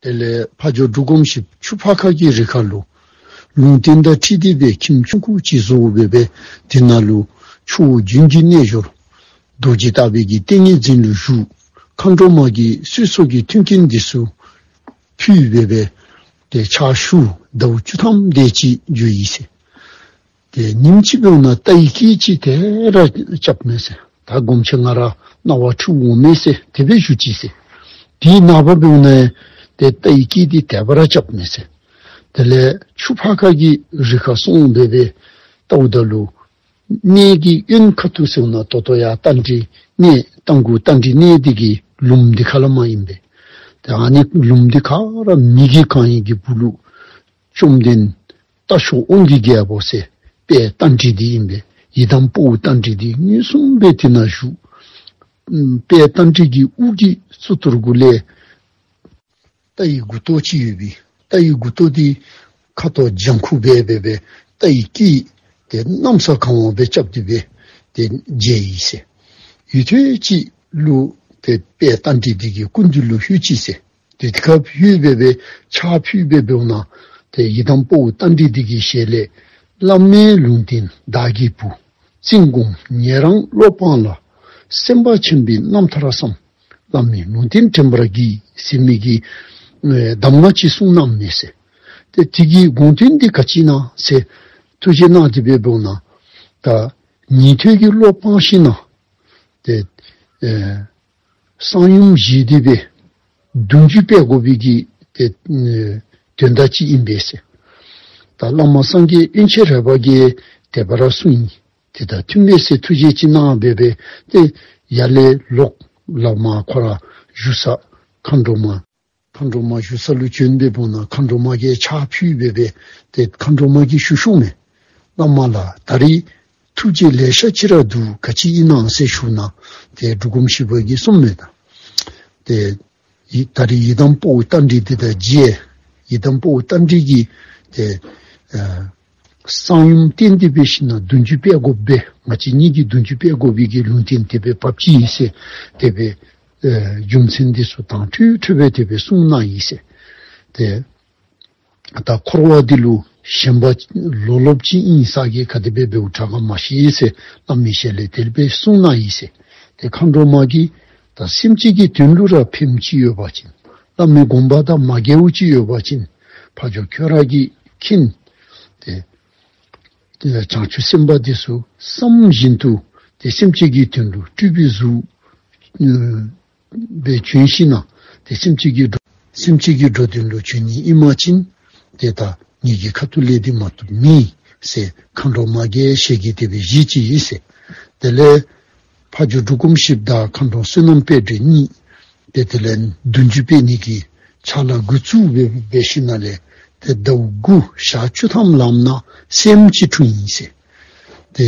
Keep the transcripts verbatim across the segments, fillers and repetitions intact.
དེ་ལས་ཕ་ཇོ་འབྲུག་སྒོམ་ཞིག་ཆུ་ཕར་ཁ་གི་རི་ཁ་ལུ་ལུང་བསྟན་དང་འཁྲིལ་ཏེ་སྦེ་ཁྱིམ་ཆུང་ཀུ་ཅིག་བཟོ་སྦེ་སྦེ་དེ་ནང་ལུ་ཆུ་བོ་རྒྱུན་གྱི་རྣལ་འབྱོར་རྡོ་རྗེ་ལྟ་བུའི་གི་ཏིང་ངེ་འཛིན་ལུ་བཞུགས། མཁའ་འགྲོ་མ་གིས་གསོལ་ཚོགས་ཀྱི་མཐུན་རྐྱེན་འདི་ཚུ་ཕུལ་སྦེ་སྦེ་ཏེ་ཕྱག་ཞུ་ཟླཝ་བཅུ་ཐམ་དེ་ཅིག་འགྱོ་ཡི་ཟེར། ཏེ་ཉིནམ་ཅིག་འབདཝ་ད་རྟ་ཡི་སྐད་ཅིག་དེ་ར་རྐྱབ་མས་ཟེར། ད་སྒོམ་ཆེན་ང་ར་གནང་བ་འཁྲུལ་འོང་མས་ཟེར་དེ་སྦེ་ཞུ་ཅི་ཟེར། དེའི་ནངས་པ་འབདཝ་ད་ཏེ་རྟ་ཡི་སྐད་འདི་དེ་སྦེ་ར་རྐྱབ་མས་ཟེར། དེ་ལས་ཆུ་ཕར་ཁ་གི་རི་ཁར་སོང་སྦེ་སྦེ་བལྟཝ་ད་ལུ་གནས་ཀྱི་གཡོན་ཁ་ཐུག་ཟེར་ན་ད་ལྟོ་ཡར་རྟ་མགྲིན་གནས་རྟ་མགོ་རྟ་མགྲིན་གནས་འདི་གི་ལུངམ་འདི་ཁ་ལས་མར་ཨིན་པས། ཏེ་ཨ་ནི་ལུངམ་འདི་ཁར་མི་གི་གང་ཡིན་གྱི་སྦུག་ལུ་བཅོམ་ལྡན་རྟ་མཆོག་དབང་གི་རྒྱལ་པོ་ཟེར་དཔལ་རྟ་མགྲིན་འདི་ཨིན་པས། ཡི་དམ་དཔའ་བོ་རྟ་མགྲིན་འདི་མངོན་སུམ་སྦེ་དེ་ནང་བཞུགས། ཨམ་དཔལ་རྟ་མགྲིན་གྱི་དབུ་གི་གཙུག་ཏོར་གུ་ལས་རྟ་ཡི་མགུ་ཏོ་ཅིག་ཡོད་པས། རྟ་ཡི་མགུ་ཏོ་འདི་ཁ་དོག་ལྗང་ཁུ་སྦེ་སྦེ་སྦེ་རྟ་ཡི་སྐད་དེ་གནམ་ས་གང་བ་སྦེ་རྐྱབ་སྟེ་སྦེ་ཏེ་མཇལ་ཡི་ཟེར། ཡུན་ཐུང་ཅིག་ལུ་ཏེ་དཔལ་རྟ་མགྲིན་འདི་གི་སྐུ་མདུན་ལུ་ལྷོད་ཅི་ཟེར། ཏེ་དེ་ཁར་ལྷོད་སྦེ་སྦེ་ཕྱག་ཕུལ་སྦེ་འབདཝ་ད་ཏེ་ཡི་དམ་དཔའ་བོ་རྟ་མགྲིན་འདི་གི་ཞལ་ལས་བླ་མའི་ལུང་བསྟན་བདག་གི་བུ། བཙུན་དགོངས་ཉན་རང་བློ་སྤངས་ལ། སེམས་དཔའ་ཆེན་པོའི་རྣམ་ཐར་བསམ། བླ་མའི་ལུང་བསྟན་དྲན་པར་གྱིས་ཟེར་མི་གི་ཨེ་གདམས་ངག་ཅིག་གསུངས་གནངམ་མས་ཟེར། ཏེ་དེ་གི་དགོངས་དོན་འདི་ག་ཅི་ཨིན་ན་ཟེར་ཐུགས་རྗེ་གནང་སྟེ་སྦེ་འབདཝ་ད་ད་ཉན་ཐོས་ཀྱི་བློ་སྤངས་ཞིན་ན་ཏེ་ཨེ་གསང་ཡུམ་བཞེས་ཏེ་སྦེ་གདུང་བརྒྱུད་སྤེལ་དགོ་པའི་གི་ཏེ་ཨེ་དོན་དག་ཅིག་ཨིན་པས་ཟེར། ད་བླ་མ་སངས་རྒྱས་དབྱེན་བྱེད་རས་པ་གིས་དེ་སྦེ་ར་གསུངས་ཡི། དེ་ད་ཐུགས་མེད་ཟེར་ཐུགས་རྗེ་ཅིག་གནང་སྦེ་སྦེ་ཏེ་ཡར་ལས་ལོག་ལགས་མར་ཁོ་ར་བཞུགས་ས་མཁའ་འགྲོ་མ་མཁའ་འགྲོ་མ་བཞུགས་ས་ལུ་བྱོན་སྦེ་འབདཝ་ད་མཁའ་འགྲོ་མ་གིས་ཕྱག་ཕུལ་སྦེ་སྦེ་ཏེ་མཁའ་འགྲོ་མ་གིས་ཞུ་ཞུཝ་མས། བླ་མ་ལགས་ད་རིས་ཐུགས་རྗེ་ལེ་ཤ་ཅིག་ར་འདུག། ག་ཅི་ཨིན་ན་ཟེར་ཞུ་ན་ཏེ་འབྲུག་སྒོམ་ཞིག་པོ་གིས་གསུངམ་མས། ད་ཏེ་ཡི་ད་རིས་ཡི་དམ་དཔའ་བོ་རྟ་མགྲིན་འདི་དང་མཇལ། ཡི་དམ་དཔའ་བོ་རྟ་མགྲིན་གྱིས་ཏེ་ཨ་གསང་ཡུམ་བསྟན་ཏེ་འབད་ཞིན་ན་གདུང་བརྒྱུད་སྤེལ་དགོ་པས། ང་བཅས་གཉིས་ཀྱི་གདུང་བརྒྱུད་སྤེལ་དགོ་པའི་གི་ལུང་བསྟན་དེ་སྦེ་བབས་ཅི་ཨིན་ཟེར་དེ་སྦེ་ཨེ་རྒྱུ་མཚན་འདི་ཚུ་དྭངས་འཕྲོས་འཕྲོས་སྦེ་དེ་སྦེ་གསུངས་གནང་ཡི་ཟེར། ཏེ་ད་འཁོར་བ་འདི་ལུ་ཞེན་པ་ལོག་ལོགཔ་ཅིག་ཨིན་ས་གིས་ག་དེ་སྦེ་འབདཝ་དྲག་ག་མ་ཤེས་ཟེར་བླ་མའི་ཞལ་ལས་དེ་སྦེ་གསུངས་གནང་ཡི་ཟེར། ཏེ་མཁའ་འགྲོ་མ་གིས་ད་སེམས་ཅན་གྱི་དོན་ལུ་ར་ཕནམ་ཅིག་ཡོད་པ་ཅིན་བླ་མའི་དགོངས་པ་དང་མ་འགལཝ་ཅིག་ཡོད་པ་ཅིན་ཕ་ཇོ་ཁྱོད་ར་གིས་མཁྱེན། ཏེ་ཏེ་བྱང་ཆུབ་སེམས་དཔའ་འདི་ཚུ་བསམ་བཞིན་དུ་ཏེ་སེམས་ཅན་གྱི་དོན་ལུ་སྤྲུལ་པའི་གཟུགས་ཨེ་སྦེ་བྱོན་ཞིན་ན་ཏེ་སེམས་ཅན་གྱི་འགྲོ་སེམས་ཅན་གྱི་འགྲོ་དོན་ལུ་བྱོན་ནི་ཨིན་པ་ཅིན་ཏེ་ད་ངེ་གི་ཁ་ཐུག་ལས་འདི་མ་བཏུབ་མེད་ཟེར་མཁའ་འགྲོ་མ་གིས་ཞལ་གྱིས་དེ་སྦེ་བཞེས་ཅི་ཨིན་ཟེར། དེ་ལས་ཕ་ཇོ་འབྲུག་སྒོམ་ཞིགཔོ་དང་མཁའ་འགྲོ་བསོད་ནམས་དཔལ་སྒྲོན་གཉིས་ཏེ་དེ་ལས་གདུང་བརྒྱུད་སྤེལ་ནི་གི་ཕྱག་ལཱ་འགོ་བཙུགས་སྦེ་འབད་ཞིན་ན་ལས་ཏེ་ཟླཝ་དགུ་ཞག་བཅུ་ཐམ་ལངམ་ད་སྲསམོ་ཅིག་འཁྲུངས་ཡི་ཟེར། ཏེ་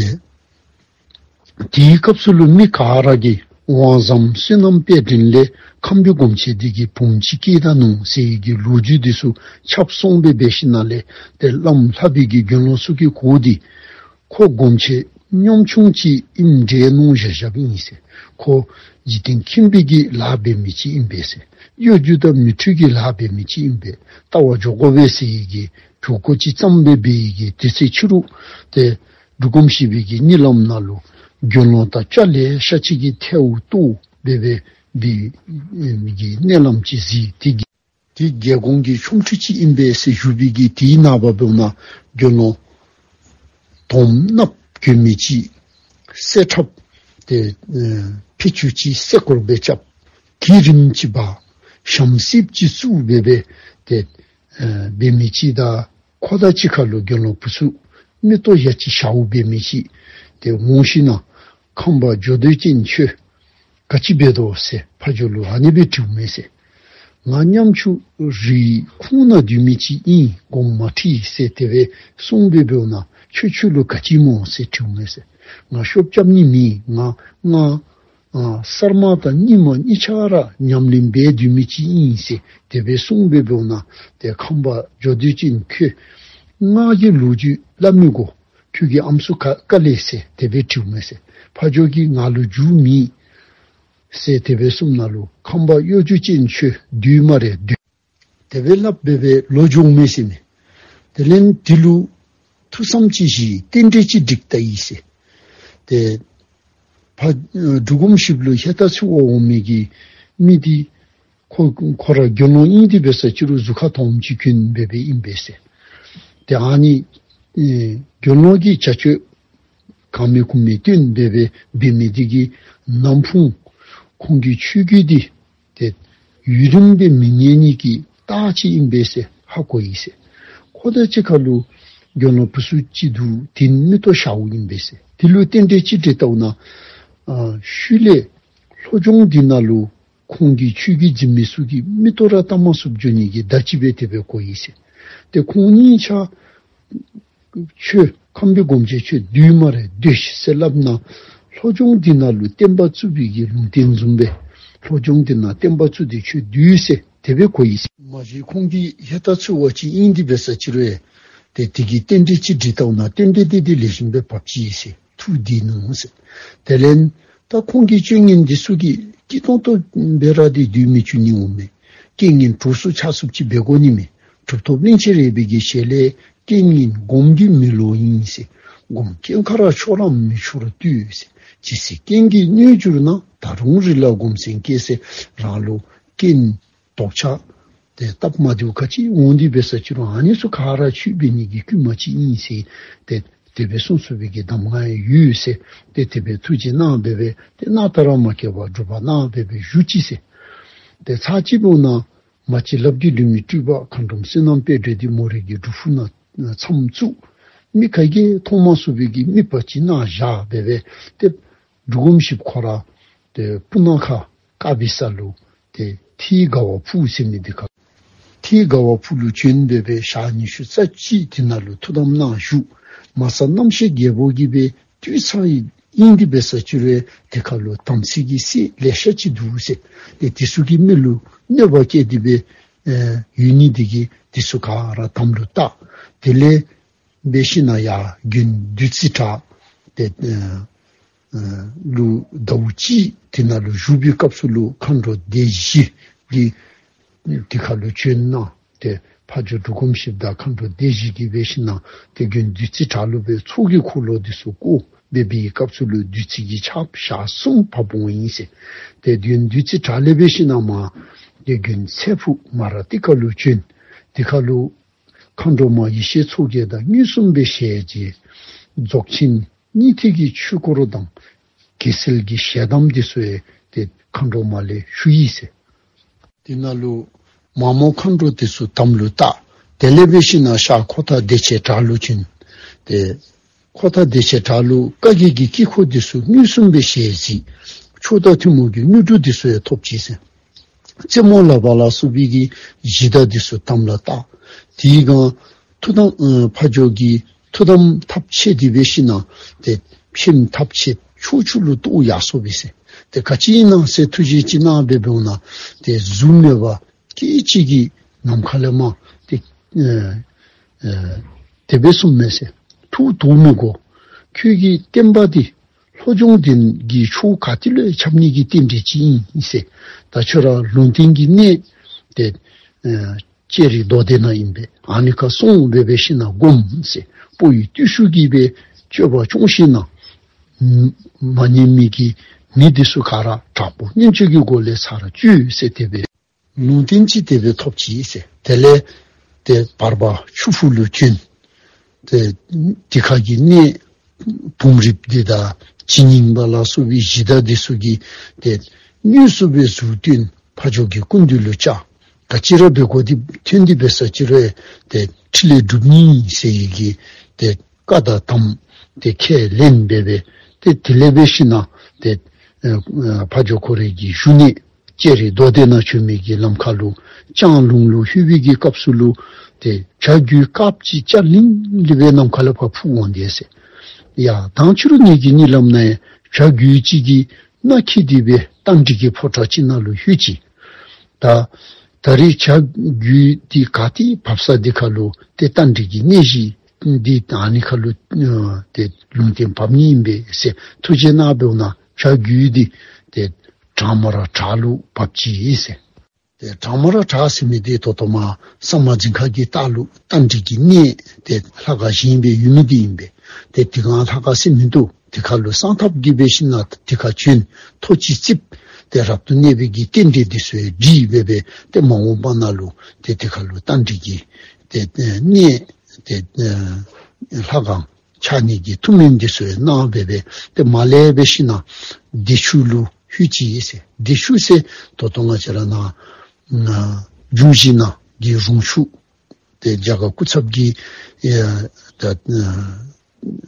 དེའི་སྐབས་སུ་ལུ་མི་ག་ར་གིས་དབང་བཟངམ་བསོད་ནམས་དཔལ་སྒྲོན་ལས་ཁམས་པའི་སྒོམ་ཆེན་འདི་གིས་བུམོ་ཅིག་སྐྱེས་ད་ནུག་ཟེར་བའི་གི་ལོ་རྒྱུས་འདི་ཚུ་ཁྱབ་སོང་སྦེ་འབད་ཞིན་ན་ལས་ཏེ་བླམ་ལྷ་པའི་གི་དགེ་སློང་ཚུ་གིས་གོ་སྟེ་ཁོ་སྒོམ་ཆེན་གཉོམ་ཆུང་ཅིག་ཨིནམ་འདྲས་མནོ་བཞག་བཞགཔ་ཨིན་ཟེར། ཁོ་འཇིག་རྟེན་ཁྱིམ་པའི་གི་ལཱ་འབད་མི་ཅིག་ཨིན་པས་ཟེར། གཡོ་སྒྱུ་དང་མི་འཁྲུལ་གྱི་ལཱ་འབད་མི་ཅིག་ཨིན་པས། ལྟ་བ་འཇོག་དགོ་པས་ཟེར་བའི་གི་གྲོས་འགོ་ཅིག་བརྩམས་སྦེ་འབད་བའི་གི་དུས་ཚོད་ཕྱི་རུ་ཏེ་འབྲུག་སྒོམ་ཞིག་པོའི་གི་གཉིད་ལམ་ནང་ལུ་དགེ་སློང་དང་སྐྱ་ལེ་ཤ་ཅིག་གིས་ཐལཝ་གཏོར་སྦེ་འབད་བའི་གི་མནལ་ལམ་ཅིག་གཟིགས། དེ་གི་དེ་རྒྱལ་འགོང་གི་ཆོ་འཕྲུལ་ཅིག་ཨིན་པས་ཟེར་ཞུ་བའི་གི་དེའི་ནངས་པ་འབདཝ་ད་དགེ་སློང་དོམ་ནགཔོ་གྱོན་མི་ཅིག་གསེར་ཁྲབ་ཏེ་ཨེ་ཕད་ཅུང་ཅིག་སེར་ཀོར་སྦེ་རྐྱབ། གོས་རིངམོ་ཅིག་འབག། ཞྭམོ་སེརཔོ་ཅིག་བཙུགས་སྦེ་སྦེ་ཏེ་ཨེ་འབད་མི་ཅིག་དང་ཁོ་དང་གཅིག་ཁར་ལུ་དགེ་སློང་བུ་ཚུ་མིག་ཏོ་ཡ་གཅིག་ཞརཝ་འབད་མི་ཅིག་ཏེ་འོང་ཞིན་ན་ཁམས་པ་ཇོ་སྟོན་ཅན་ཁྱོད་ག་ཅི་འབད་དོ་ཟེར་ཕ་ཇོ་ལུ་ཨ་ནི་སྦེ་དྲིཝ་མས་ཟེར། ང་ཉམ་ཆུང་རི་ཁོང་ནང་སྡོད་མི་ཅིག་ཨིན། དགོངསམ་མ་ཁྲེལ་ཟེར་དེ་སྦེ་གསུངས་སྦེ་འབདཝ་ད་ཁྱོད་ཁྱོད་ལུ་ག་ཅི་སྨོ་ཟེར་དྲིཝ་མས་ཟེར། ང་ཤོབ་རྐྱབ་ནི་མེད། ང་ང་ཨ་གསར་མ་དང་རྙིང་མ་གཉིས་ཆ་ར་ཉམས་ལེན་འབད་སྡོད་མི་ཅིག་ཨིན་ཟེར་དེ་སྦེ་གསུངས་སྦེ་འབདཝ་ད་ཏེ་ཁམས་པ་ཇོ་སྟོན་ཅན་ཁྱོད་སྔགས་ཀྱི་ལོ་རྒྱུས་སླབ་མི་དགོ། ཁྱོད་ཀྱི་ཨམ་སྲུ་ག་ག་ལས་ཟེར་དེ་སྦེ་དྲིཝ་མས་ཟེར། ཕ་ཇོ་གིས་ང་ལུ་རྒྱུས་མེད་ཟེར་དེ་སྦེ་གསུངམ་ད་ལུ་ཁམས་པ་གཡོ་སྒྱུ་ཅན་ཁྱོད་སྡོད་སྨ་རེ་སྡོད། དེ་སྦེ་སླབ་སྦེ་སྦེ་ལོ་འགྱོཝ་མས་ཟེར་མས། དེ་ལས་དེ་ལུ་ཐུགས་བསམ་ཅིག་བཞེས། རྟེན་འབྲེལ་ཅིག་སྒྲིག་ད་ཡི་ཟེར། ཏེ་ཕར་འབྲུག་སྒོམ་ཞིག་ལུ་ཧེ་ད་ཚུ་བ་འོང་མི་གི་མི་འདི་ཁོ་ཁོ་ར་དགེ་སློང་ཨིན་ཏེ་འབད་ས་ཅིག་རུང་གཟུགས་ཁར་དོམ་ཅིག་གྱོན་སྦེ་སྦེ་ཨིན་པས་ཟེར། ཏེ་ཨ་ནི་ཨེ་དགེ་སློང་གི་བྱ་སྤྱོད་གང་མེད་གུང་མེད་སྟོན་སྦེ་སྦེ་འབད་མི་འདི་གིས་ནམ་ཕུགས་ཁོང་གི་ཆོས་བརྒྱུད་འདི་ཏེ་ཡུན་རིངམོ་སྦེ་མི་གནས་ནི་གི་རྟགས་ཅིག་ཨིན་པས་ཟེར་ཧ་གོ་ཡི་ཟེར། ཁོ་དང་གཅིག་ཁར་ལུ་དགེ་སློང་བུ་ཚུ་ཅིག་འདུག། དེ་མིག་ཏོ་ཞརཝ་ཨིན་པས་ཟེར། དེ་ལུ་རྟེན་འབྲེལ་ཅིག་སྒྲིག་ད་འོང་ན་ཨ་ཤུལ་ལས་ལྷོ་ལྗོངས་འདི་ནང་ལུ་ཁོང་གི་ཆོས་བརྒྱུད་འཛིན་མི་ཚུ་གིས་མིག་ཏོ་ར་བལྟ་མ་ཚུགསཔ་འགྱོ་ནི་གི་བརྡ་ཅིག་སྦེ་དེ་སྦེ་གོ་ཡི་ཟེར། ཏེ་ཁོང་གཉིས་ཆ་ཁྱོད་ཁམས་པའི་སྒོམ་ཆེན་ཁྱོད་འདུག་སྨ་རེ། འདུག་ཟེར་སླབ་ན་ལྷོ་ལྗོངས་འདི་ནང་ལུ་བསྟན་པ་བཙུགས་པའི་གི་ལུང་བསྟན་བཟུམ་སྦེ་ལྷོ་ལྗོངས་འདི་ནང་བསྟན་པ་བཙུགས་ཏེ་ཁྱོད་འདུག་ཟེར་དེ་སྦེ་གོ་ཡི་ཟེར། མ་གཞི་ཁོང་གི་ཧེ་ད་ཚུ་བ་ཅིག་ཨིན་ཏེ་འབད་ས་ཅིག་རུང་ཏེ་དེ་གི་རྟེན་འབྲེལ་ཅིག་སྒྲིག་ད་འོང་ན་རྟེན་འབྲེལ་འདི་འདི་ལེགས་ཤོམ་སྦེ་འབབ་ཅི་ཟེར། ཐུགས་བདེ་ནུག་ཟེར། དེ་ལས་ད་ཁོང་གི་སྤྱོད་ངན་འདི་ཚུ་གིས་སྐྱིད་ཏོང་ཏོ་སྦེ་ར་འདི་སྡོད་མི་བཅུག་ནི་འོང་མས། རྐྱེན་ངན་གྲོགས་སུ་ཆགས་ཚུགསཔ་ཅིག་འབད་དགོ་ནི་མས། གྲུབ་ཐོབ་གླིང་ཆེན་རས་པའི་གི་ཞལ་ལས་རྐྱེན་ངན་སྒོམ་གྱི་མི་ལོ་ཡིན་ཟེར། སྒོམ་རྐྱེན་ཁ་ར་ཕྱོགས་རམ་མི་ཆོག་རུང་ལྟོས་ཟེར། ཇི་སྲིད་རྐྱེན་གྱིས་གནོད་གྱུར་ན། ད་རུང་རི་ལ་སྒོམ་སེམས་བསྐྱེད་ཟེར། རང་ལུ་རྐྱེན་བཟློག་བྱ་ཏེ་སྟབས་མ་བདེཝ་ག་ཅི་འོང་སྟེ་འབད་ས་ཅིག་རུང་ཨ་ནི་ཚུ་ག་ར་ཆོས་འབད་ནི་གི་བསྐུལ་མ་ཅིག་ཨིན་ཟེར། ཏེ་དེ་སྦེ་གསུངས་གསུངས་པའི་གི་གདམས་ངག་ཡང་ཡོད་ཟེར། ཏེ་དེ་སྦེ་ཐུགས་རྗེ་གནང་སྦེ་སྦེ་ཏེ་གནང་ད་ར་མ་སྐྱེ་བར་སྒྲུབ་པ་གནང་སྦེ་སྦེ་བཞུགས་ཅི་ཟེར། ཏེ་ཚར་གཅིག་འབདཝ་ན་མ་གཅིག་ལབ་ཀྱི་ལུས་མི་སྤྲུལ་པ་མཁའ་འགྲོམ་བསོད་ནམས་དཔལ་སྒྲོན་འདི་མོ་རའི་གི་སྒྲུབ་ཕུག་ནང་མཚམས་བཙུགས། མི་ག་གིས་མཐོང་མ་ཚུགས་པའི་གི་དམིགས་པ་ཅིག་གནང་བཞག་སྦེ་སྦེ་ཏེ་འབྲུག་སྒོམ་ཞིག་ཁོ་ར་ཏེ་སྤུ་ན་ཁ་ཀ་བི་ས་ལུ་ཏེ་ཐིའི་དགའ་བ་ཕུག་ཟེར་མི་འདི་ཁར་ཐིའི་དགའ་བ་ཕུག་ལུ་བྱོན་སྦེ་སྦེ་ཞག་ཉི་ཤུ་རྩ་གཅིག་དེ་ནང་ལུ་ཐུགས་དམ་གནང་བཞུགས། མ་གསང་རྣམ་ཤེས་རྒྱལ་པོ་གིས་སྦེ་བཏུལ་ཚར་ཡི་ཨིན་ཏེ་འབད་ས་ཅིག་རུང་དེ་ཁར་ལུ་དམ་ཚིག་གི་སྲོལ་ལེ་ཤ་ཅིག་འདུག་ཟེར། ཏེ་དེ་ཚུ་གིས་མི་ལུ་གནོད་པ་བསྐྱལ་ཏེ་སྦེ་ཨེ་ཡོད་ནི་དེ་གིས་དེ་ཚུ་ག་ར་དམ་ལུ་བཏགས། དེ་ལས་འབད་ཞིན་ན་ཡར་དགོན་བདུད་རྩི་བྲག་ཏེ་ཨེ་ཨེ་ལུ་ཟླཝ་གཅིག་དེ་ནང་ལུ་བཞུགས་པའི་སྐབས་སུ་ལུ་མཁའ་འགྲོ་སྡེ་བཞི་གིས་དེ་ཁར་ལུ་བྱོན་གནང་། ཏེ་ཕ་ཇོ་འབྲུག་སྒོམ་ཞིག་དང་མཁའ་འགྲོ་སྡེ་བཞི་གིས་འབད་ཞིན་ན་ཏེ་དགོན་བདུད་རྩི་བྲག་ལུ་སྦེ་ཚོགས་ཀྱི་འཁོར་ལོ་འདི་ཚུ་བསྐོར་སྦེ་འབད་བའི་སྐབས་སུ་ལུ་བདུད་རྩི་གི་ཆརཔ་ཞག་གསུམ་བབས་འོང་ཡི་ཟེར། ཏེ་དགོན་བདུད་རྩི་བྲག་ལས་འབད་ཞིན་ན་མར་ཏེ་དགོན་ཚེ་ཕུག་མ་ར་ཏི་ཁ་ལུ་བྱོན། དེ་ཁར་ལུ་མཁའ་འགྲོ་མ་ཡེ་ཤེས་མཚོ་རྒྱལ་དང་མངོན་སུམ་སྦེ་ཞལ་མཇལ། རྫོགས་ཆེན་སྙིང་ཐིག་གི་ཆོས་སྐོར་དང་རྒྱལ་སྲས་ཀྱི་ཞལ་གདམས་འདི་ཚུ་ཡང་ཏེ་མཁའ་འགྲོ་མ་ལས་ཞུ་ཡི་ཟེར། དེ་ནང་ལུ་མ་མོ་མཁའ་འགྲོ་འདི་ཚུ་དམ་ལུ་བཏགས། དེ་ལས་འབད་ཞིན་ན་ཤར་ཁོ་ཐང་བདེ་ཆེན་བྲག་ལུ་བྱོན། ཏེ་ཁོ་ཐང་བདེ་ཆེན་བྲག་ལུ་བཀའ་བརྒྱད་ཀྱི་དཀྱིལ་འཁོར་འདི་ཚུ་མངོན་སུམ་སྦེ་ཞལ་གཟིགས། མཆོག་དང་ཐུན་མོང་གི་དངོས་གྲུབ་འདི་ཚུ་ཡང་ཐོབ་ཅི་ཟེར། རྩེ་མོ་ལག་པ་ལ་སོགས་པའི་གི་གཞི་བདག་འདི་ཚུ་དམ་ལ་བཏགས། དེའི་སྒང་ཐུགས་དམ་ཨ་ཕ་ཇོ་གི་ཐུགས་དམ་ཐབས་ཆད་དེ་འབད་ཞིན་ན་ཏེ་ཕྱེངམ་ཐབས་ཆད་ཕྱོགས་བཅུ་ལུ་གཏོར་ཡར་སོང་པས་ཟེར། ཏེ་ག་ཅི་ཨིན་ན་ཟེར་ཐུགས་རྗེ་ཅིག་གནང་སྦེ་འབདཝ་ད་ཏེ་གཟུགས་མེད་པ་སྐད་ཅིག་གིས་ནམ་མཁའ་ལས་མར་ཏེ་ཨེ་ཨེ་དེ་སྦེ་གསུངམ་མས་ཟེར། ཐུགས་དོགས་མི་དགོ། ཁྱོད་ཀྱི་བསྟན་པ་འདི་ལྷོ་ལྗོངས་འདི་གི་ཕྱོགས་ག་ཏེ་ལུ་ཡང་ཁྱབ་ནི་གི་རྟེན་འབྲེལ་ཅིག་ཨིན་ཟེར། ད་ཁྱོད་ར་ལུང་བསྟན་གྱི་གནས་ཏེ་ཨེ་ལྕགས་རི་རྡོ་སྡེ་ནང་ཨིན་པས། ཨ་ནི་ཁར་སོང་སྦེ་འབད་ཞིན་ན་སྒོམ་ཟེར། སྤོ་ཡི་བརྟུལ་ཞུགས་ཀྱིས་སྦེ་སྤྱོད་པ་སྐྱོང་ཞིན་ན་མ་ཉན་མི་གི་མི་འདི་ཚུ་ག་ར་དྲག་པོ་མངོན་སྤྱོད་ཀྱི་སྒོ་ལས་ཚར་གཅོད་ཟེར་དེ་སྦེ་ལུང་བསྟན་ཅིག་དེ་སྦེ་ཐོབ་ཅི་ཟེར། དེ་ལས་ཏེ་བར་པ་ཆུ་ཕུག་ལུ་བྱོན། ཏེ་དེ་ཁ་གི་གནས་བུམ་རིཔ་འདི་དང་ཇི་སྙིང་པ་ལ་སོགས་པའི་གཞི་བདག་འདི་ཚུ་གིས་ཏེ་དངོས་སུ་སྦེ་གཟུགས་སྟོན་ཕ་ཇོ་གི་སྐུ་མདུན་ལུ་བཅར། ག་ཅི་ར་འབད་དགོ་འདི་ཐོན་ཏེ་འབད་ས་ཅིག་རུང་ཏེ་ཕྲིན་ལས་སྒྲུབ་ནི་ཟེར་བའི་གི་ཏེ་བཀའ་དང་དམ་ཏེ་ཁས་ལེན་འབད་སྦེ་ཏེ་དེ་ལས་འབད་ཞིན་ན་ཏེ་ཨེ་ཨེ་ཕ་ཇོ་ཁོ་རའི་གི་བཞུགས་གནས་ལྕགས་རི་རྡོ་སྡེ་ནང་བྱོན་མི་གི་ལམ་ཁ་ལུ་ལྕང་ལུང་ལུ་ལྷོད་པའི་གི་སྐབས་སུ་ལུ་ཏེ་བྱ་རྒོད་དཀརཔོ་ཅིག་སྐྱ་ལིང་ལིང་སྦེ་ནམ་མཁའ་ལས་ཕར་འཕུར་འོང་དེས་ཟེར། ཡ་དང་ཕྱི་རུ་ངེ་གི་གཉིད་ལམ་ནང་ཡང་བྱ་རྒོད་ཅིག་གིས་སྣ་ཁྱིད་དེ་སྦེ་རྟ་མགྲིན་གྱི་ཕོ་བྲང་ཅིག་ནང་ལུ་ལྷོད་ཅི། ད་ད་རིས་བྱ་རྒོད་འདི་ག་ཏེ་བབས་ས་འདི་ཁ་ལུ་ཏེ་རྟ་མགྲིན་གྱི་གནས་གཞི་འདི་ད་ཨ་ནི་ཁ་ལུ་ཨ་ཏེ་ལུང་བསྟན་བབས་ནི་ཨིན་པས་ཟེར་ཐུགས་རྗེ་གནང་འབདཝ་ད་བྱ་རྒོད་འདི་ཏེ་བྲག་མ་ར་བྲག་ལུ་བབས་ཅི་ཟེར། ཏེ་བྲག་དམར་བྲག་ཟེར་མི་འདི་ད་ལྟོ་མར་ས་དམར་རྫིང་ཁ་གི་ལྟག་ལུ་རྟ་མགྲིན་གྱི་གནས་ཏེ་ལྷ་ཁང་བཞེངས་སྦེ་ཡོད་མི་འདི་ཨིན་པས། ཏེ་དེ་སྒང་ལྷ་ཁང་ཟེར་མི་འདུག། དེ་ཁ་ལུ་གསང་ཐབས་ཀྱིས་འབད་ཞིན་ན་དེ་ཁར་བྱོན། ཐོག་ཅིག་བརྩིགས། ཏེ་རབ་ཏུ་གནས་པའི་གི་རྟེན་འབྲེལ་འདི་ཚུ་ཡང་འགྲིག་སྦེ་སྦེ་ཏེ་མ་འོངས་པ་ནང་ལུ་ཏེ་དེ་ཁ་ལུ་རྟ་མགྲིན་གྱི་ཏེ་གནས་ཏེ་ལྷ་ཁང་ཆགས་ནི་གི་ཐུགས་སྨོན་འདི་ཚུ་ཡང་གནང་སྦེ་སྦེ་ཏེ་མར་ལས་འབད་ཞིན་ན་བདེ་ཆུ་ལུ་ལྷོད་ཅི་ཟེར། བདེ་ཆུ་ཟེར་ད་ལྟོ་ང་བཅས་ར་ནཱ་ཨ་འབྱུང་བཞི་ནང་གི་རོང་ཆུ། ཏེ་རྒྱ་གར་སྐུ་ཚབ་ཀྱི་ཨེ་ད་ཨ་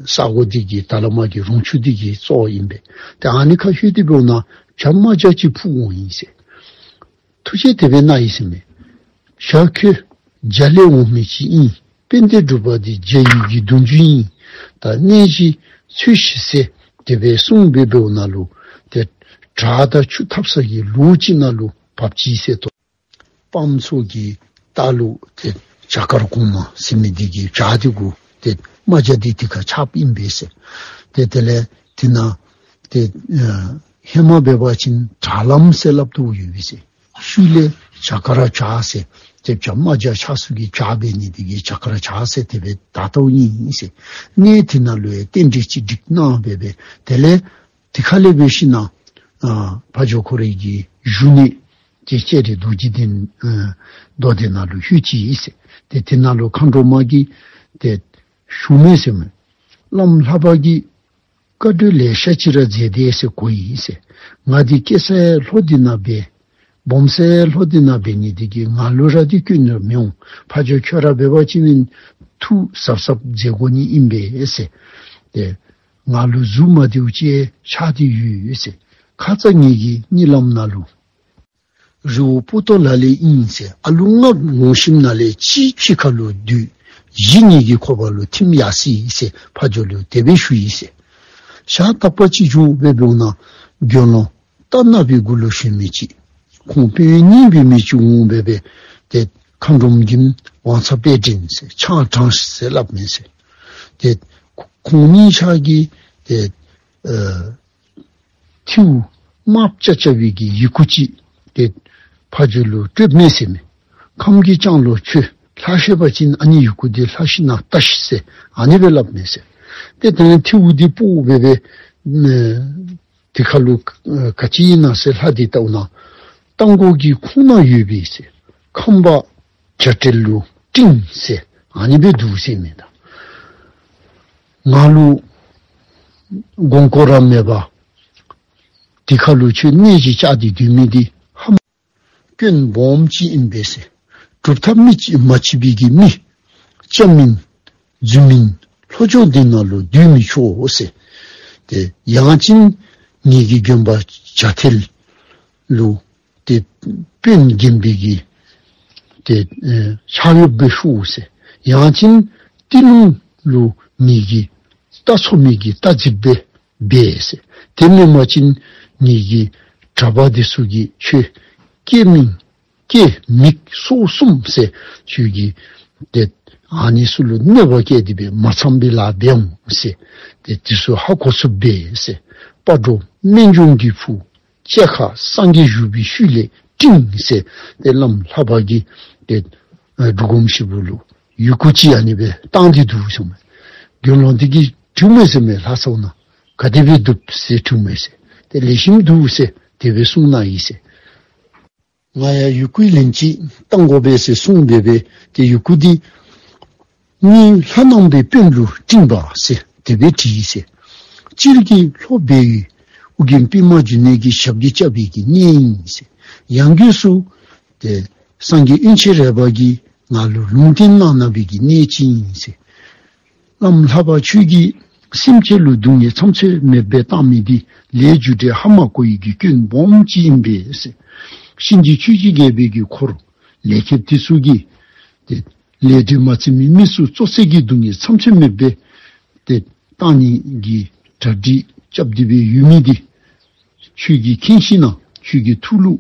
ས་གོ་འདི་གི་ད་ལ་མ་གི་རོང་ཆུ་འདི་གི་གཙོ་བོ་ཨིན་པས། ཏེ་ཨ་ནི་ཁར་ལྷོད་དེ་འབདཝ་ད་བྱ་རྨ་བྱ་ཅིག་འཕུར་འོང་ཡི་ཟེར། ཐུགས་རྗེ་དེ་སྦེ་གནང་ཡི་ཟེར་མས། བྱ་ཁྱོད་རྒྱ་ལས་འོང་མི་ཅིག་ཨིན། དཔལ་ལྡན་འབྲུག་པ་འདི་རྒྱ་ཡུལ་གྱི་གདུང་བརྒྱུད་ཨིན། ད་གནས་གཞི་འཚོལ་ཤིག་ཟེར་དེ་སྦེ་གསུངས་སྦེ་འབདཝ་ད་ལུ་ཏེ་བྲག་དང་ཆུ་འཐབ་ས་གི་ལོགས་ཅིག་ནང་ལུ་བབས་ཅི་ཟེར་ཏོ། སྤང་མཚོ་གི་ལྟག་ལུ་ཏེ་བྱ་དཀར་གོང་མ་ཟེར་མི་འདི་གི་བྱག་འདི་གུ་ཏེ་རྨ་བྱ་འདི་དེ་ཁར་ཆགསཔ་ཨིན་པས་ཟེར། ཏེ་དེ་ལས་དེ་ནང་ཏེ་ཨ་ཧེ་མ་འབད་བ་ཅིན་དྲག་ལམ་ཟེར་སླབ་དོ་ཡོད་པས་ཟེར། ཤུལ་ལས་བྱ་དཀར་བྱག་ཟེར་ཏེ་བྱ་རྨ་བྱ་ཆགས་ས་གི་བྱག་འབད་ནི་འདི་གིས་བྱ་དཀར་བྱག་ཟེར་དེ་སྦེ་བཏགས་དོ་ཨིན་ཟེར། གནས་དེ་ནང་ལུ་ཡང་རྟེན་འབྲེལ་ཅིག་འགྲིག་གནང་སྦེ་སྦེ་དེ་ལས་དེ་ཁ་ལས་འབད་ཞིན་ན་ཨ་ཕ་ཇོ་ཁོ་རའི་གི་བཞུགས་གནས་ཏེ་ལྕགས་རི་རྡོ་རྗེ་གདན་ཨ་རྡོ་གདན་ནང་ལུ་ལྷོད་ཅི་ཟེར། ཏེ་དེ་ནང་ལུ་མཁའ་འགྲོ་མ་གིས་ཏེ་ཞུཝ་མས་ཟེར་མས། བླམ་ལྷ་པ་གིས་བཀའ་གྲོས་ལེ་ཤ་ཅིག་ར་མཛད་དེ་ཟེར་གོ་ཡི་ཟེར། ང་འདི་སྐྱེ་སའི་ལྷོ་འདི་ནང་འབད་སྦོམ་སའི་ལྷོ་འདི་ནང་འབད་ནི་འདི་གིས་ང་ལུ་ར་འདི་སྐྱོན་ར་མི་འོང་། ཕ་ཇོ་ཁྱོད་ར་འབད་བ་ཅིན་ཐུགས་གཟབ་གཟབ་མཛད་དགོ་ནི་ཨིན་པས་ཟེར། ཏེ་ང་ལུ་གཟུགས་མ་བདེཝ་ཅིག་ཆགས་ཏེ་ཡོད་ཟེར། ཁ་ཙ་ངེ་གི་གཉིད་ལམ་ནང་ལུ་རི་བོ་པོ་ཏོ་ལ་ལས་ཨིན་ཟེར། ཨ་ལུ་ལྔ་ངུ་ཞིནམ་ལས་གཅིག་ཕྱི་ཁ་ལུ་སྡོད། བཞི་ངེ་གི་ཁོག་པ་ལུ་ཐིམ་ཡར་སོ་ཡི་ཟེར་ཕ་ཇོ་ལུ་དེ་སྦེ་ཞུ་ཡི་ཟེར། ཞག་དག་པ་ཅིག་འགྱོ་སྦེ་འབདཝ་ད་དགེ་སློང་རྟ་ནག་པོའི་གུ་ལུ་ཞོན་མི་ཅིག་ཁོང་དཔོན་གཉེར་འབད་མི་ཅིག་འོང་སྦེ་སྦེ་ཏེ་མཁའ་འགྲོམ་གྱིས་ཝང་ཚ་དཔལ་སྒྲོན་ཟེར་ཆང་དྲངས་ཤིག་ཟེར་སླབ་མས་ཟེར། ཏེ་ཁོང་གཉིས་ཆ་གིས་ཏེ་ཨ་ཐེའུ་དམརཔོ་ཅ་ཅ་བའི་གི་ཡི་གུ་ཅིག་ཏེ་ཕ་ཇོ་ལུ་སྤྲོདཔ་མས་ཟེར་མས། ཁམས་ཀྱི་ལྕང་ལོ་ཁྱོད་ལྷག་ཤེས་པ་ཅིན་ཨ་ནི་ཡི་གུ་འདི་ལྷག་ཞིནམ་ལས་བལྟ་ཤིག་ཟེར་ཨ་ནི་སྦེ་སླབ་མས་ཟེར། ཏེ་དེ་ལས་ཐེའུ་འདི་སྤོ་སྦེ་སྦེ་ཨ་དེ་ཁ་ལུ་ཨ་ག་ཅི་ཨིན་ན་ཟེར་ལྷ་འདི་བལྟཝ་ད་རྟ་མགོ་གི་ཁོང་ན་ཡོད་པས་ཟེར། ཁམས་པ་བྱ་བྲལ་ལུ་སྤྲིང་ཟེར་ཨ་ནི་སྦེ་འདུག་ཟེར་མས་ད། ང་ལུ་དགོངས་སྐོར་ར་མེད་པར་དེ་ཁ་ལུ་ཁྱོད་གནས་ཅིག་བཅགས་ཏེ་སྡོད་མི་འདི་ཧ་མ་སྐྱོན་སྦོམ་ཅིག་ཨིན་པས་ཟེར། གྲུབ་མཐའ་མི་གཅིག་མ་གཅིག་པའི་གི་མི་རྐྱངམ་ཨིན་རྫུནམ་ཨིན་ལྷོ་ཕྱོགས་འདི་ནང་ལུ་སྡོད་མི་ཆོག་ཟེར། ཏེ་ཡང་ཅིན་ངེ་གི་དགོན་པ་བྱ་བྲལ་ལུ་ཏེ་དཔོན་འགན་པའི་གི་ཏེ་ཨེ་ཕྱག་གཡོགཔ་སྦེ་ཞུ་ཟེར། ཡང་ཅིན་ཏི་ལུང་ལུ་ངེ་གི་རྟ་འཚོ་མི་གི་རྟ་རྫིཔ་སྦེ་འབད་ཟེར། དེ་མེན་པ་ཅིན་ངེ་གི་གྲྭ་པ་འདི་ཚུ་གིས་ཁྱོད་སྐྱེལ་མི་སྐྱེལ་མི་སྲོག་གསུམ་ཟེར་ཁྱོད་ཀྱིས་ཏེ་ཨ་ནི་ཚུ་ལུ་གནོད་པ་བཀལ་ཏེ་སྦེ་མ་ཚངམ་སྦེ་ལཱ་འབད་འོང་ཟེར། ཏེ་འདི་ཚུ་ཧ་གོ་ཚུགསཔ་འབད་ཟེར། སྤ་གྲོ་སྨན་ལྗོངས་ཀྱི་ཕུ་བཅད་ཁ་སངས་རྒྱས་བཞུགས་པའི་ཤུལ་ལས་སྤྲིང་ཟེར་ཏེ་བླམ་ལྷ་པ་གིས་ཏེ་ཨ་འབྲུག་སྒོམ་ཞིག་པོ་ལུ་ཡི་གུ་ཅིག་ཨ་ནི་སྦེ་བཏང་སྟེ་འདུག་ཟེར་མས། དགེ་སློང་འདི་གིས་དྲིཝ་མས་ཟེར་མས། ལྷ་ཚོགས་ནང་ག་དེ་སྦེ་འདུག་ཟེར་དྲིཝ་མས་ཟེར། ཏེ་ལེགས་ཤོམ་འདུག་ཟེར་དེ་སྦེ་གསུངས་གནང་ཡི་ཟེར། ང་ཡང་ཡི་གུ་ལན་ཅིག་བཏང་དགོ་པས་ཟེར་གསུངས་སྦེ་སྦེ་ཏེ་ཡི་གུ་འདི་ངེའི་ལྷ་ནང་པའི་དཔོན་ལུ་སྤྲིང་པ་ཟེར་དེ་སྦེ་བྲིས་ཟེར། སྤྱིར་གྱིས་ལྷོ་སྦས་ཡུལ་ཨོ་རྒྱན་པདྨ་འབྱུང་གནས་ཀྱི་ཞབས་ཀྱིས་བཅགས་པའི་གི་གནས་ཨིན་ཟེར། ཡང་སྒོས་སུ་ཏེ་སངས་རྒྱས་དབྱེན་བྱེད་རས་པ་གིས་ང་ལུ་ལུང་བསྟན་གནང་གནང་བའི་གི་གནས་ཅིག་ཨིན་ཟེར། བླམ་ལྷ་པ་ཁྱོད་ཀྱིས་སེམས་ཅན་ལུ་སྡུག་བསྔལ་མཚམས་ཚོད་མེདཔ་སྦེ་བཏང་མི་འདི་ལས་རྒྱུ་འབྲས་ཧ་མ་གོ་བའི་གི་སྐྱོན་སྦོམ་ཅིག་ཨིན་པས་ཟེར། གཤིན་རྗེ་ཆོས་ཀྱི་རྒྱལ་པོའི་གི་འཁོར་ལས་སྐྱེས་འདི་ཚུ་གིས་ཏེ་ལས་དོན་མ་བརྩི་མི་མི་ཚུ་བཙོག་སེ་གི་སྡུག་བསྔལ་མཚམས་ཚོད་མེདཔ་སྦེ་ཏེ་བཏང་ནི་གི་གྲ་སྒྲིག་རྐྱབ་སྟེ་སྦེ་ཡོད་མི་འདི་ཁྱོད་ཀྱིས་མཁྱེན་ཞིན་ན་ཁྱོད་ཀྱི་ཐུགས་ལུ་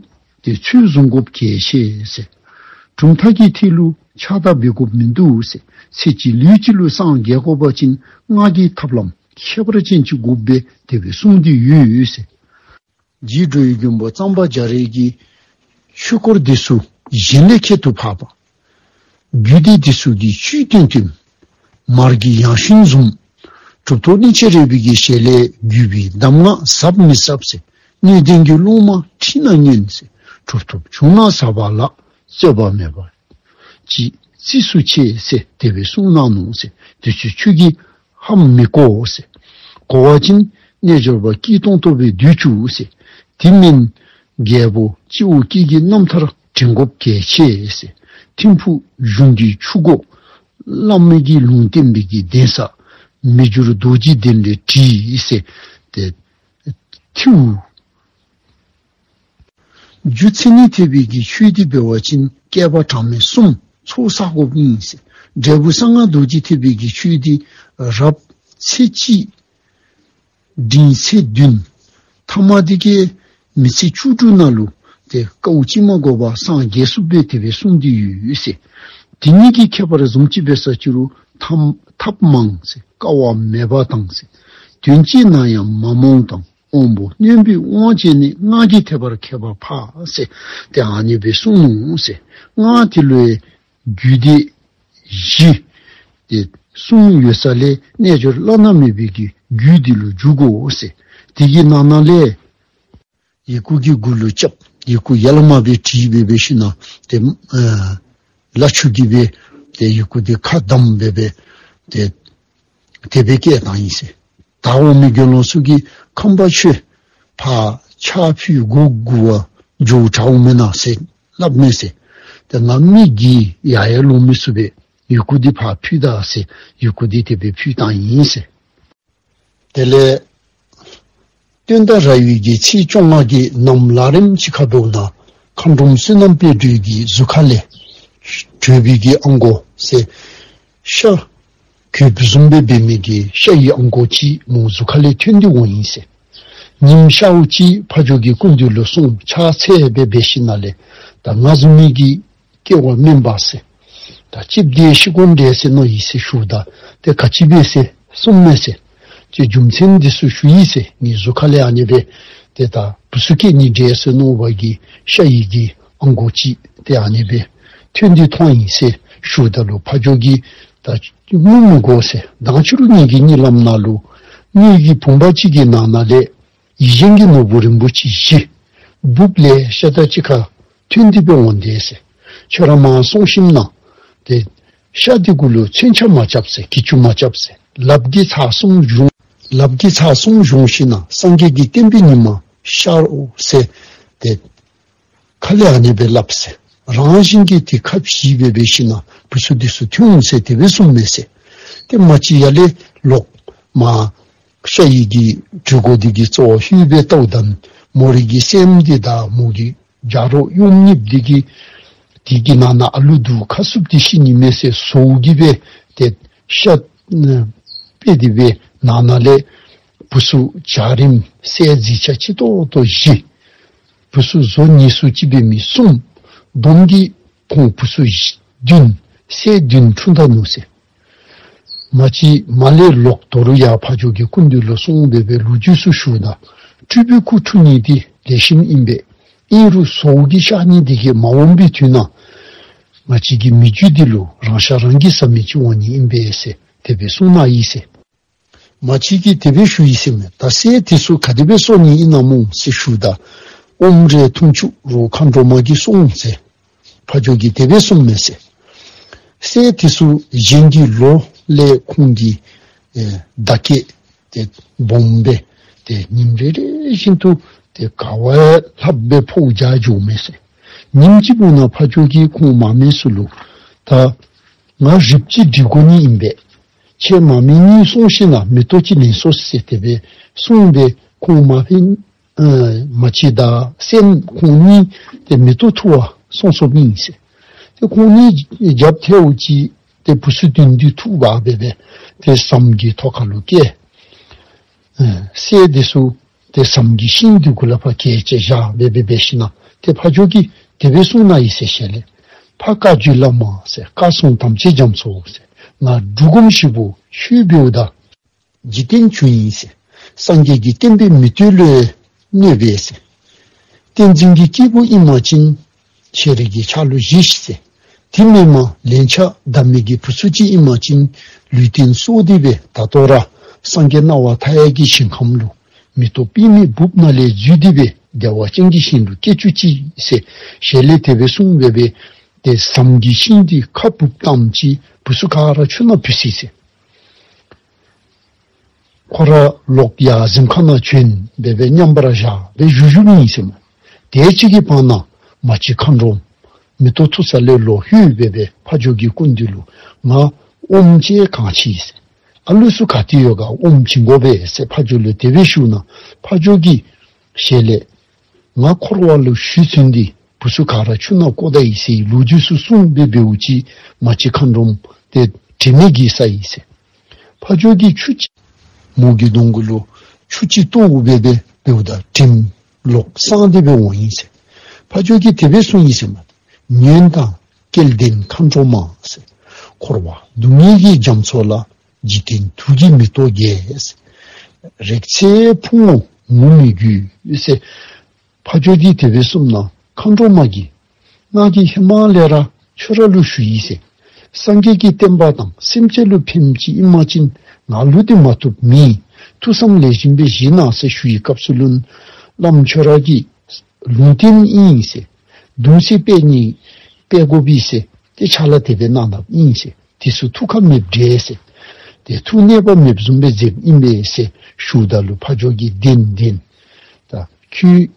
ཏེ་ཚུར་བཟུང་དགོཔ་གལ་ཆེ་ཟེར། གྲུབ་མཐའ་གི་ཐད་ལུ་ཆགས་སྡང་འབད་དགོཔ་མིན་འདུག་ཟེར། ཚེ་གཅིག་ལུས་གཅིག་ལུ་སངས་རྒྱས་དགོ་པ་ཅིན་སྔགས་ཀྱི་ཐབས་ལམ་ཁྱད་པར་ཅན་ཅིག་དགོ་པས་དེ་སྦེ་གསུངས་ཏེ་ཡོད་ཟེར། རྗེ་འགྲོ་བའི་མགོན་པོ་གཙང་པ་རྒྱ་རས་ཀྱིས་ ཆོས་སྐོར་འདི་ཚུ་གཞན་ལས་ཁྱད་དུ་འཕགས་པ། རྒྱུད་སྡེ་འདི་ཚུ་གི་བཅུད་བསྟན་ཏེ་མར་གྱི་ཡང་ཤུན་བཟུམ། གྲུབ་ཐོབ་གླིང་རྗེ་རས་པའི་གི་ཞལ་ལས་བརྒྱུད་པའི་གདམས་ངག་ཟབ་མི་ཟབ་ཟེར། སྣོད་ལྡན་གྱི་སློབ་མ་ཁྲིད་ན་སྙན་ཟེར། གྲུབ་ཐོབ་བྱུང་ན་ཟབ་པ་ལ། རྩོད་པ་མེད་པ་ཅིག་རྩིས་སུ་ཆེ་ཟེར། དེ་སྦེ་གསུངས་གནང་ནུག་ཟེར། དེ་ཚུ་ཁྱོད་ཀྱིས་ཧ་མི་གོ་ཟེར། གོ་བ་ཅིན་རྣལ་འབྱོར་པ་སྐྱིད་ཏོང་ཏོ་སྦེ་སྡོད་བཅུག་ཟེར། དེ་མིན་རྒྱལ་པོ་སྤྱི་བོ་སྐྱེས་ཀྱི་རྣམ་ཐར་དྲན་དགོཔ་གལ་ཆེ་ཟེར། ཐིམ་ཕུག་གཞུང་གི་ཆུ་འགོ། བླ་མའི་གི་ལུང་བསྟན་པའི་གི་གདན་ས། མི་འགྱུར་རྡོ་རྗེ་གདན་ལས་བྲིས་ཟེར། ཏེ་ཐིའུ། རྒྱུ་མཚན་ཉིད་ཐེག་པའི་གི་ཆོས་འདི་འབད་བ་ཅིན་བསྐལ་པ་གྲངས་མེད་གསུམ་ཚོགས་བསགས་དགོཔ་ཨིན་ཟེར། འབྲས་བུ་གསང་སྔགས་རྡོ་རྗེ་ཐེག་པའི་གི་ཆོས་འདི་རབ་ཚེས་གཅིག། འབྲིང་ཚེས་བདུན། ཐ་མ་འདི་གིས་མི་ཚེ་བཅུ་དྲུག་ནང་ལུ་ཏེ་དཀའཝ་ཅིག་མ་དགོ་པར་སངས་རྒྱས་ཚུགསཔ་སྦེ་དེ་སྦེ་གསུངས་ཏེ་ཡོད་ཟེར། དེ་གཉིས་ཀྱི་ཁྱད་པར་བཟུམ་ཅིག་འབད་ས་ཅིག་རུང་ཐབས་ཐབས་མང་ཟེར། དཀའ་བ་མེད་པ་དང་ཟེར། དོན་གཅིག་ན་ཡང་མ་རྨོངས་དང་། དབང་པོ་རྣོན་པོའི་དབང་བྱས་ནས། སྔགས་ཀྱི་ཐེག་པར་མཁས་པ་འཕགས་ཟེར། ཏེ་ཨ་ནི་སྦེ་གསུངས་ནུག་ཟེར། སྔགས་འདི་ལུ་ཡང་རྒྱུད་སྡེ་བཞི་ཏེ་གསུངས་ཡོད་ས་ལས་རྣལ་འབྱོར་བླ་ན་མེད་པའི་གི་རྒྱུད་འདི་ལུ་འཇུག་དགོ་ཟེར། དེ་གི་ནང་ན་ལས་ཡི་གུ་གི་མགུ་ལུ་རྐྱབ། ཡི་གུ་ཡ་ལ་མ་སྦེ་བྲིས་སྦེ་འབད་ཞིན་ན་ཏེ་ཨ་ལ་ཆུ་གིས་སྦེ་ཏེ་ཡི་གུ་འདི་ཁ་བསྡམས་སྦེ་སྦེ་ཏེ་དེ་སྦེ་བསྐྱལ་བཏང་ཡི་ཟེར། ད་འོང་མི་དགེ་སློང་ཚུ་གིས་ཁམས་པ་ཁྱོད་ཕར་ཕྱག་ཕུལ་དགོ་དགོ་པར་འགྱོ་དྲག་འོང་མེན་ན་ཟེར་སླབ་མས་ཟེར། ཏེ་ང་མི་གིས་ཡར་ཡར་ལོང་མི་ཚུགས་པས། ཡི་གུ་འདི་ཕར་ཕུལ་ད་ཟེར་ཡི་གུ་འདི་དེ་སྦེ་ཕུལ་བཏང་ཡི་ཟེར། དེ་ལས་སྟོན་ཟླ་ར་བའི་གི་ཚེས་བཅོ་ལྔ་གི་གནམ་ལ་རིམ་ཅིག་ཁ་དྲོ་ནང་མཁའ་འགྲོམ་བསོད་ནམས་དཔལ་སྒྲོན་གྱི་གཟུགས་ཁ་ལས་བྲོས་པའི་གི་ཨང་གོ་ཟེར་ཤ་གོས་བུ་ཟུམ་སྦེ་འབད་མི་གི་ཤ་ཡི་ཨང་གོ་ཅིག་མོ་གཟུགས་ཁ་ལས་ཐོན་ཏེ་འོང་ཡི་ཟེར། ཉིམ་ཤརཝ་ཅིག་ཕ་ཇོ་གི་སྐུ་མདུན་ལུ་སོང་ཕྱག་འཚལ་སྦེ་འབད་ཞིན་ན་ལས་ད་ང་བཟུམ་མའི་གི་སྐྱེ་བ་དམན་པ་ཟེར། ད་ཅིག་འདི་ཤི་དགོ་འདྲས་ཟེར་མནོ་ཡི་ཟེར་ཞུཝ་ད་ཏེ་ག་ཅི་སྦེ་ཟེར་གསུངས་མས་ཟེར། ཏེ་རྒྱུ་མཚན་འདི་ཚུ་ཞུ་ཡི་ཟེར། ངེའི་གཟུགས་ཁ་ལས་ཨ་ནི་སྦེ་ཏེ་ད་བུ་ཚུ་སྐྱེ་ནི་འདྲས་ཟེར་མནོ་བ་གིས་ཤ་ཡི་གི་ཨང་གོ་ཅིག་ཏེ་ཨ་ནི་སྦེ་ཐོན་ཏེ་མཐོང་ཡི་ཟེར་ཞུཝ་ད་ལུ་ཕ་ཇོ་གིས་ད་ངུ་མི་དགོ་ཟེར། མདང་ཕྱི་རུ་ངེ་གི་གཉིད་ལམ་ནང་ལུ་ངེ་གི་བུམ་པ་ཅིག་གི་ནང་ན་ལས་ཡིད་བཞིན་གྱི་ནོར་བུ་རིན་པོ་ཆེ་བཞི་འབུབ་ལེ་ཤ་དང་གཅིག་ཁར་ཐོན་ཏེ་སྦེ་འོང་དེས་ཟེར། ཁྱོད་ར་མར་སོང་ཞིནམ་ན་ཏེ་ཤ་འདི་གུ་ལུ་མཚོན་ཆ་མ་རྐྱབ་ཟེར། གྱི་ཅུ་མ་རྐྱབ་ཟེར། ལགཔ་གིས་ཚར་གསུམ་བཟུང་། ལགཔ་གིས་ཚར་གསུམ་བཟུང་ཞིནམ་ན་སངས་རྒྱས་ཀྱི་བསྟན་པའི་ཉི་མ་ཤར་འོང་ཟེར་ཏེ་ཁ་ལས་ཨ་ནི་སྦེ་སླབ་ཟེར། རང་བཞིན་གྱིས་ཏེ་ཁ་བཞི་སྦེ་འབད་ཞིནམ་ན་བུ་ཚུ་འདི་ཚུ་ཐོན་འོང་ཟེར་དེ་སྦེ་གསུངས་མས་ཟེར། ཏེ་མ་གཅིག་ཡར་ལས་ལོག་མར་ཤ་ཡི་གི་གྲུ་གུ་འདི་གི་རྩ་བར་ལྷོད་སྦེ་བལྟཝ་ད་མོ་རའི་གི་སྲསམོ་འདི་དང་མོ་གི་ཇ་རོགས་གཡུག་ཉིབ་འདི་གིས་དེ་གི་ནང་ན་ཨ་ལུ་འདུག། ཁ་བསུབ་སྟེ་ཤི་ནི་མས་ཟེར་ཟོག་གིས་སྦེ་ཏེ་ཤ་ཨ་སྤེལ་ཏེ་སྦེ་ནང་ན་ལས་བུ་ཚུ་འཇའ་རིསམོ་གསལ་གཟི་ཆ་ཅིག་ཏོག་ཏོ་བཞི། བུ་ཚུ་བཟོ་ཉེས་སུ་ཅིག་འབད་མི་གསུམ། བསྡོམས་ཀྱིས་ཁོང་བུ་ཚུ་བཞི་བདུན་སྲས་བདུན་འཁྲུངས་ད་ནུག་ཟེར། མ་གཅིག་མར་ལས་ལོག་དོ་རུང་ཡར་ཕ་ཇོ་གི་སྐུ་མདུན་ལུ་སོང་སྦེ་སྦེ་ལོ་རྒྱུས་ཚུ་ཞུཝ་ད་སྤྲུལ་པའི་སྐུ་འཁྲུངས་ནི་འདི་ལེགས་ཤོམ་ཨིན་པས། ཨིན་རུང་ཟོག་གིས་གཤག་ནི་འདི་གིས་མ་འོངས་པའི་དུས་ན་ང་བཅས་ཀྱི་མི་རྒྱུད་འདི་ལུ་རང་ཤ་རང་གིས་ཟ་མི་ཅིག་འོང་ནི་ཨིན་པས་ཟེར་དེ་སྦེ་གསུངས་གནང་ཡི་ཟེར། མ་གཅིག་གིས་དེ་སྦེ་ཞུ་ཡི་ཟེར་མས། ད་སྲས་དེ་ཚུ་ག་དེ་སྦེ་གསོ་ནི་ཨིན་ན་སྨོ་ཟེར་ཞུཝ་ད་ཨོམ་རས་འཐུང་བཅུག་རུང་མཁའ་འགྲོ་མ་གིས་གསོ་འོང་ཟེར་ཕ་ཇོ་གིས་དེ་སྦེ་གསུངས་མས་ཟེར། སྲས་དེ་ཚུ་གཞན་གྱི་ལོ་ལས་ཁོང་གི་ཨེ་བདག་བསྐྱེད་དེ་སྦོམ་སྦེ་ཏེ་ཉིནམ་རེ་རེ་བཞིན་དུ་ཏེ་ག་བ་ལྷགཔ་སྦེ་ཕོཝ་རྒྱས་འགྱོཝ་མས་ཟེར། ཉིནམ་གཅིག་པོ་ནང་ཕ་ཇོ་གིས་ཁོང་མ་སྨད་ཚུ་ལུ་ད་ང་རིགཔ་ཅིག་སྒྲིག་དགོ་ནི་ཨིན་པས། ཁྱེད་མ་སྨད་གཉིས་སོང་ཞིནམ་ན་མེ་ཏོག་ཅིག་ལེན་སོང་ཟེར་དེ་སྦེ་གསུངས་སྦེ་ཁོང་མ་སྨད་ཨ་མ་གཅིག་དང་སྲསམོ་ཁོང་གཉིས་ཏེ་མེ་ཏོག་འཐུ་བར་སོང་སོངམ་ཨིན་ཟེར། ཏེ་ཁོང་གཉིས་རྒྱབ་ཐལཝ་ཅིག་ཏེ་བུ་ཚུ་བདུན་འདི་འཐུ་འབག་སྦེ་སྦེ་ཏེ་ཟམ་གྱི་ཐོག་ཁ་ལུ་བསྐྱལ། ཨ་སྲས་དེ་ཚུ་ཏེ་ཟམ་གྱི་ཤིང་འདི་གུ་ལུ་ཕར་བཀལ་བཅུག་བཞག་སྦེ་སྦེ་འབད་ཞིནམ་ན་ཏེ་ཕ་ཇོ་གིས་དེ་སྦེ་གསུངས་གནང་ཡི་ཟེར་ཞལ་ལས། ཕ་བཀའ་བརྒྱུད་བླ་མ་ཟེར། བཀའ་སྲུང་དམ་ཅན་རྒྱ་མཚོ་ཟེར། ང་འབྲུག་སྒོམ་ཞིག་པོ་ཆོས་འབདཝ་ད་འཇིག་རྟེན་བྱུང་ཡི་ཟེར། སངས་རྒྱས་ཀྱི་བསྟན་པའི་མེ་ཏོག་ལུ་གནོད་པས་ཟེར། བསྟན་འཛིན་གྱི་སྐྱེས་བུ་ཨིན་པ་ཅིན་ ཁྱེད་རའི་གི་ཕྱག་ལུ་བཞེས་ཤིག་ཟེར། དེ་མེན་པར་ལན་ཆགས་བདའ་མི་གི་བུ་ཚུ་ཅིག་ཨིན་པ་ཅིན་ལུས་རྟེན་གསོ་སྟེ་སྦེ་ད་ལྟོ་ར་སངས་རྒྱས་སྣང་བ་མཐའ་ཡས་ཀྱི་ཞིང་ཁམས་ལུ་མེ་ཏོག་པདྨའི་སྦུབས་ནང་ལས་འཛུལ་ཏེ་སྦེ་བདེ་བ་ཅན་གྱི་ཞིང་ལུ་སྐྱེ་བཅུག་ཅིག་ཟེར་ཞལ་ལས་དེ་སྦེ་གསུངས་སྦེ་སྦེ་ཏེ་ཟམ་གྱི་ཤིང་འདི་ཁ་སྦུབ་བཏངམ་ཅིག་བུ་ཚུ་ག་ར་ཆུ་ནང་བུད་ཅི་ཟེར། ཁོ་ར་ལོག་ཡར་གཟིམ་ཁང་ནང་བྱོན་སྦེ་སྦེ་མཉམ་པར་བཞག་སྦེ་བཞུགས་བཞུགསཔ་ཨིན་ཟེར་མས། དེ་ཅིག་གི་བར་ན་མ་གཅིག་མཁའ་འགྲོ་མ་མེ་ཏོག་འཐུ་ས་ལས་ལོག་ལྷོད་སྦེ་སྦེ་ཕ་ཇོ་གི་སྐུ་མདུན་ལུ་ང་ཨོམ་ཅིག་གང་ཅི་ཟེར། ཨ་ལུ་ཚུ་ག་ཏེ་ཡོད་ག་ཨོམ་བྱིན་དགོ་པས་ཟེར་ཕ་ཇོ་ལུ་དེ་སྦེ་ཞུཝ་ད་ཕ་ཇོ་གི་ཞལ་ལས་ང་འཁོར་བ་ལུ་ཞུ་ཚུན་ཏེ་བུ་ཚུ་ག་ར་ཆུ་ནང་བཀོ་ད་ཡི་ཟེར་ལོ་རྒྱུས་ཚུ་གསུངས་སྦེ་འབདཝ་ཅིག་མ་གཅིག་མཁའ་འགྲོ་མ་དེ་དྲན་མེད་བརྒྱལ་སོ་ཡི་ཟེར། ཕ་ཇོ་གིས་ཆུ་ཅིག་མོ་གི་གདོང་གུ་ལུ་ཆུ་ཅིག་གཏོརཝ་སྦེ་སྦེ་འབདཝ་ད་དྲིམ་ལོག་སངས་ཏེ་སྦེ་འོང་ཡི་ཟེར། ཕ་ཇོ་གིས་དེ་སྦེ་གསུངས་ཡི་ཟེར་མས། ཉོན་དང་སྐལ་ལྡན་མཁའ་འགྲོ་མ་ཟེར། འཁོར་བ་སྡུག་བསྔལ་གྱི་རྒྱ་མཚོ་ལ། འཇིག་རྟེན་དུག་གི་མེ་ཏོག་རྒྱས། རེག་ཚེ་ཕུང་ངོ་ངུ་མི་དགོས་ཟེར། ཕ་ཇོ་གིས་དེ་སྦེ་གསུངམ་ད་མཁའ་འགྲོ་མ་གིས་ང་གིས་ཧེ་མ་ལས་ར་ཁྱོད་ར་ལུ་ཞུ་ཡི་ཟེར། སངས་རྒྱས་ཀྱི་བསྟན་པ་དང་སེམས་ཅན་ལུ་ཕན་ཅིག་ཨིན་པ་ཅིན་ང་ལུ་འདི་མ་བཏུབ་མེད། ཐུགས་བསམ་ལེགས་ཤོམ་སྦེ་བཞེས་གནང་ཟེར་ཞུ་བའི་སྐབས་སུ་ལུ་བླམ་ཁྱོད་ར་གི་ལུང་བསྟན་ཨིན་ཟེར། གདུང་སྲས་དཔལ་གཉིས་སྤེལ་དགོ་པས་ཟེར་ཏེ་ཕྱག་ལཱ་དེ་སྦེ་གནང་གནངམ་ཨིན་ཟེར། དེ་ཚུ་ཐུགས་ཁར་མེདཔ་འདྲས་ཟེར། ཏེ་ཐུགས་མཉེས་པ་མེདཔ་བཟུམ་སྦེ་མཛདཔ་ཨིན་པས་ཟེར་ཞུཝ་ད་ལུ་ཕ་ཇོ་གིས་བདེན་བདེན། ད་ཁྱོད་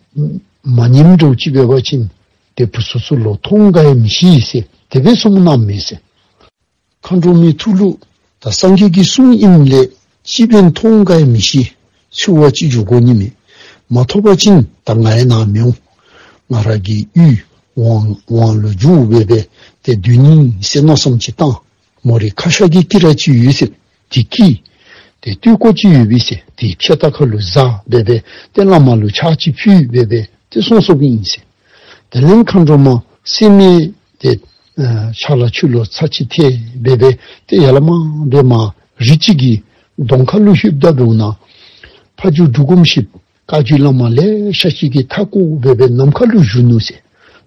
མ་ཉནམ་འདྲཝ་ཅིག་འབད་བ་ཅིན་ཏེ་བུ་ཚུ་ཚུ་ལོག་མཐོང་ག་ཡང་མི་ཤེས་ཟེར་དེ་སྦེ་གསུངས་གནངམ་མས་ཟེར། མཁའ་འགྲོ་མའི་ཐུགས་ལུ་ད་སངས་རྒྱས་ཀྱི་གསུང་ཨིནམ་ལས་སྤྱི་དཔོན་མཐོང་ག་ཡང་མི་ཤེས། འཚོལ་བར་ཅིག་འགྱོ་དགོ་ནི་མས། མ་ཐོབ་པ་ཅིན་ད་ང་ཡང་ནཱ་མི་འོང་། ང་ར་གི་གཡུས་ཝང་ཝང་ལུ་འགྱོ་སྦེ་སྦེ་ཏེ་སྡོད་ནི་ཟེར་མནོ་བསམ་ཅིག་བཏང་། མོ་རའི་ཁ་ཤ་གི་དཀྱི་ར་ཅིག་ཡོད་ཟེར། དེ་དཀྱི་ཏེ་སྟོད་ཀོ་ཅིག་ཡོད་པས་ཟེར། དེ་ཕྱག་ཏ་ཁ་ལུ་བཟའ་སྦེ་སྦེ་ཏེ་བླ་མ་ལུ་ཕྱག་ཅིག་ཕུལ་སྦེ་སྦེ་ཏེ་སོང་སོངམ་ཨིན་ཟེར། དེ་ལས་མཁའ་འགྲོ་མ་སྲེད་མེད་ཏེ་ཨ་ཕྱག་ལཱ་ཆུ་ལུ་ཚར་ཅིག་ཐལ་སྦེ་སྦེ་ཏེ་ཡར་ལས་མར་སྦེ་མར་རི་ཅིག་གི་གདོང་ཁ་ལུ་ལྷོདཔ་ད་འབདཝ་ད་ཕ་ཇོ་འབྲུག་སྒོམ་ཞིག་བཀའ་བརྒྱུད་བླ་མ་ལེ་ཤ་ཅིག་གིས་མཐའ་བསྐོར་སྦེ་སྦེ་ནམ་མཁའ་ལུ་བཞུགས་ནུག་ཟེར།